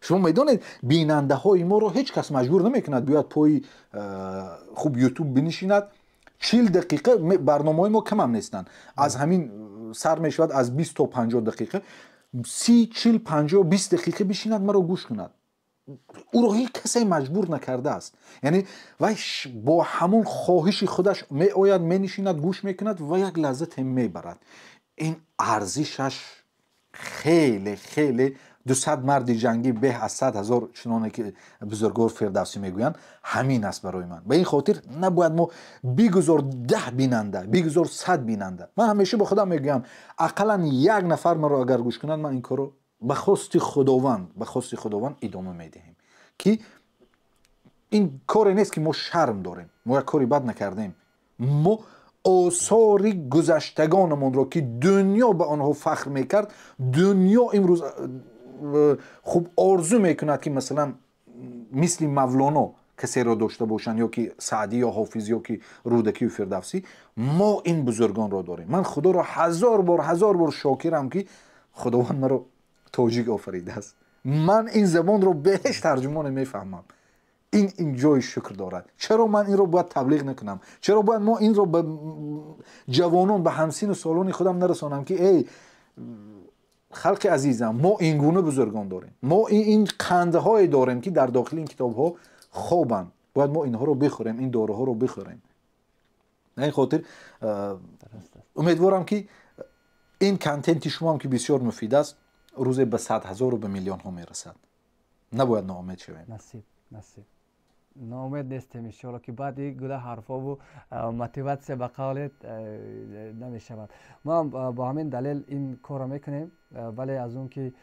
Шумо медонед, бинандаҳои моро ҳеҷ кас маҷбур намекунад биёяд пои, хуб, Ютуб бинишинад 40 дақиқа. Барномаҳои мо камам нестанд, аз ҳамин сар мешавад, аз 20 то 50 дақиқа. 30, 40, 50, 20 дақиқа бишинад, маро гӯш кунад, ӯро ҳеҷ касе маҷбур накардааст. Яъне вай бо ҳамон хоҳиши худаш меояд, менишинад, гӯш мекунад ва як лаззате мебарад. Ин арзишаш хеле хеле 200 марди ҷангӣ беҳ аз 100 ҳазор, чуноне ки бузургвор Фирдавсӣ мегӯянд, ҳамин аст барои ман. Ба ин хотир набояд мо бигузор 10 бинанда, бигузор 100 бинанда. Ман ҳамеша бо худам мегӯям, ақаллан як нафар маро агар гӯш кунад, ман ин корро ба хости Худованд, ба хости Худованд идома медиҳем, ки ин коре нест ки мо шарм дорем, мо як кори бад накардем, мо осори гузаштагонамонро, ки дунё ба онҳо фахр мекард, дунё имрӯз хуб орзу мекунад, ки масалан мисли Мавлоно касеро дошта бошанд, ё ки Саъдӣ ё Ҳофиз ё ки Рӯдакию Фирдавсӣ. Мо ин бузургонро дорем. Ман Худоро ҳазор бор, ҳазор бор шокирам, ки Худованд маро тоҷик офаридааст. Ман ин забонро бе ҳеҷ тарҷумоне мефаҳмам. Ин ҷои шукр дорад. Чаро ман инро бояд таблиғ накунам? Чаро бояд мо инро ба ҷавонон, ба ҳамсину солони худам нарасонам, ки эй халқи азизам, мо ин гуна бузургон дорем, мо ин қандҳое дорем, ки дар дохили ин китобҳо хобанд, бояд мо инҳоро бихӯрем, ин доруҳоро бихӯрем. На ин хотир умедворам, ки ин контенти шумоам, ки бисёр муфид аст, рӯзе ба 100 ҳазору ба миллионҳо мерасад. Набояд ноумед шавем. Насиб, насиб. Ноумед нестем, иншоалло, ки баъди гула ҳарфову мотиватсия ба қавлет намешавад. Мо ҳам бо ҳамин далел ин корро мекунем, вале аз он ки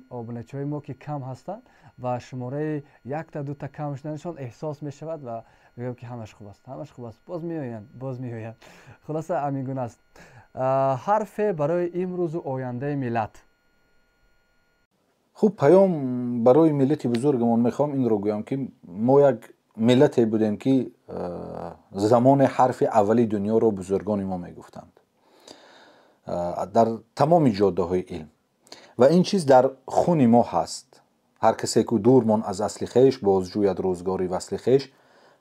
обуначиҳои мо ки кам ҳастанд ва шумораи якта дута кам шуданашон эҳсос мешавад ва мегӯям, ки ҳамаш хуб аст, ҳамаш хуб аст, боз меоянд, боз меоянд. Хулоса, ҳамин гуна аст. Ҳарфе барои имрӯзу ояндаи миллат. Хуб, паём барои миллати бузургамон мехоҳам инро гӯям, ки мо як миллате будем, ки замоне ҳарфи аввали дунёро бузургони мо мегуфтанд дар тамоми ҷоддаҳои илм, ва ин чиз дар хуни мо ҳаст. Ҳар касе ку дур мон аз асли хеш, бозҷӯяд рӯзгори васли хеш.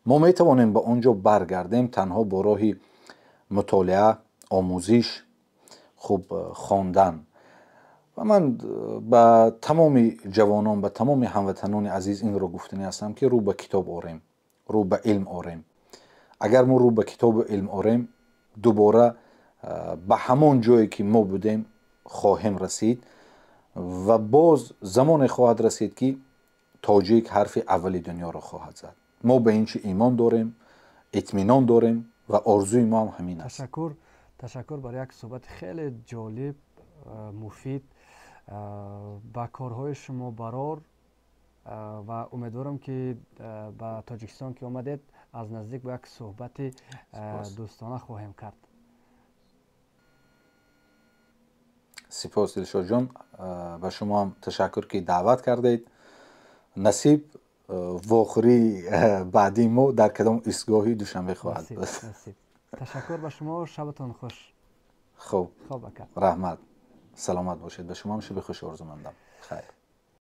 Мо метавонем ба он ҷо баргардем танҳо бо роҳи мутолиа, омӯзиш, хуб хондан. Ва ман ба тамоми ҷавонон, ба тамоми ҳамватанони азиз инро гуфтанӣ ҳастам, ки рӯ ба китоб орем, рӯ ба илм орем. Агар мо рӯ ба китобу илм орем, дубора ба ҳамон ҷое, ки мо будем, хоҳем расид ва боз замоне хоҳад расид, ки тоҷик ҳарфи аввали дунёро хоҳад зад. Мо ба ин чи имон дорем, итминон дорем ва орзуи мо ҳам ҳамин аст. Ташаккур, ташаккур барои як суҳбати хеле ҷолиб, муфид. Ба корҳои шумо барор ва умедворам, ки ба Тоҷикистон ки омадед, аз наздик бо як суҳбати дӯстона хоҳем кард. Сипос, Дилшодҷон, ба шумо ҳам ташаккур, ки даъват кардед. Насиб, вохӯрии баъдии мо дар кадом истгоҳи Душанбе хоҳад буд. Ташаккур ба шумо, шабатон хуш. Хуб, раҳмат, саломат бошед. Ба шумо ҳам шаби хуш орзумандам. Хайр.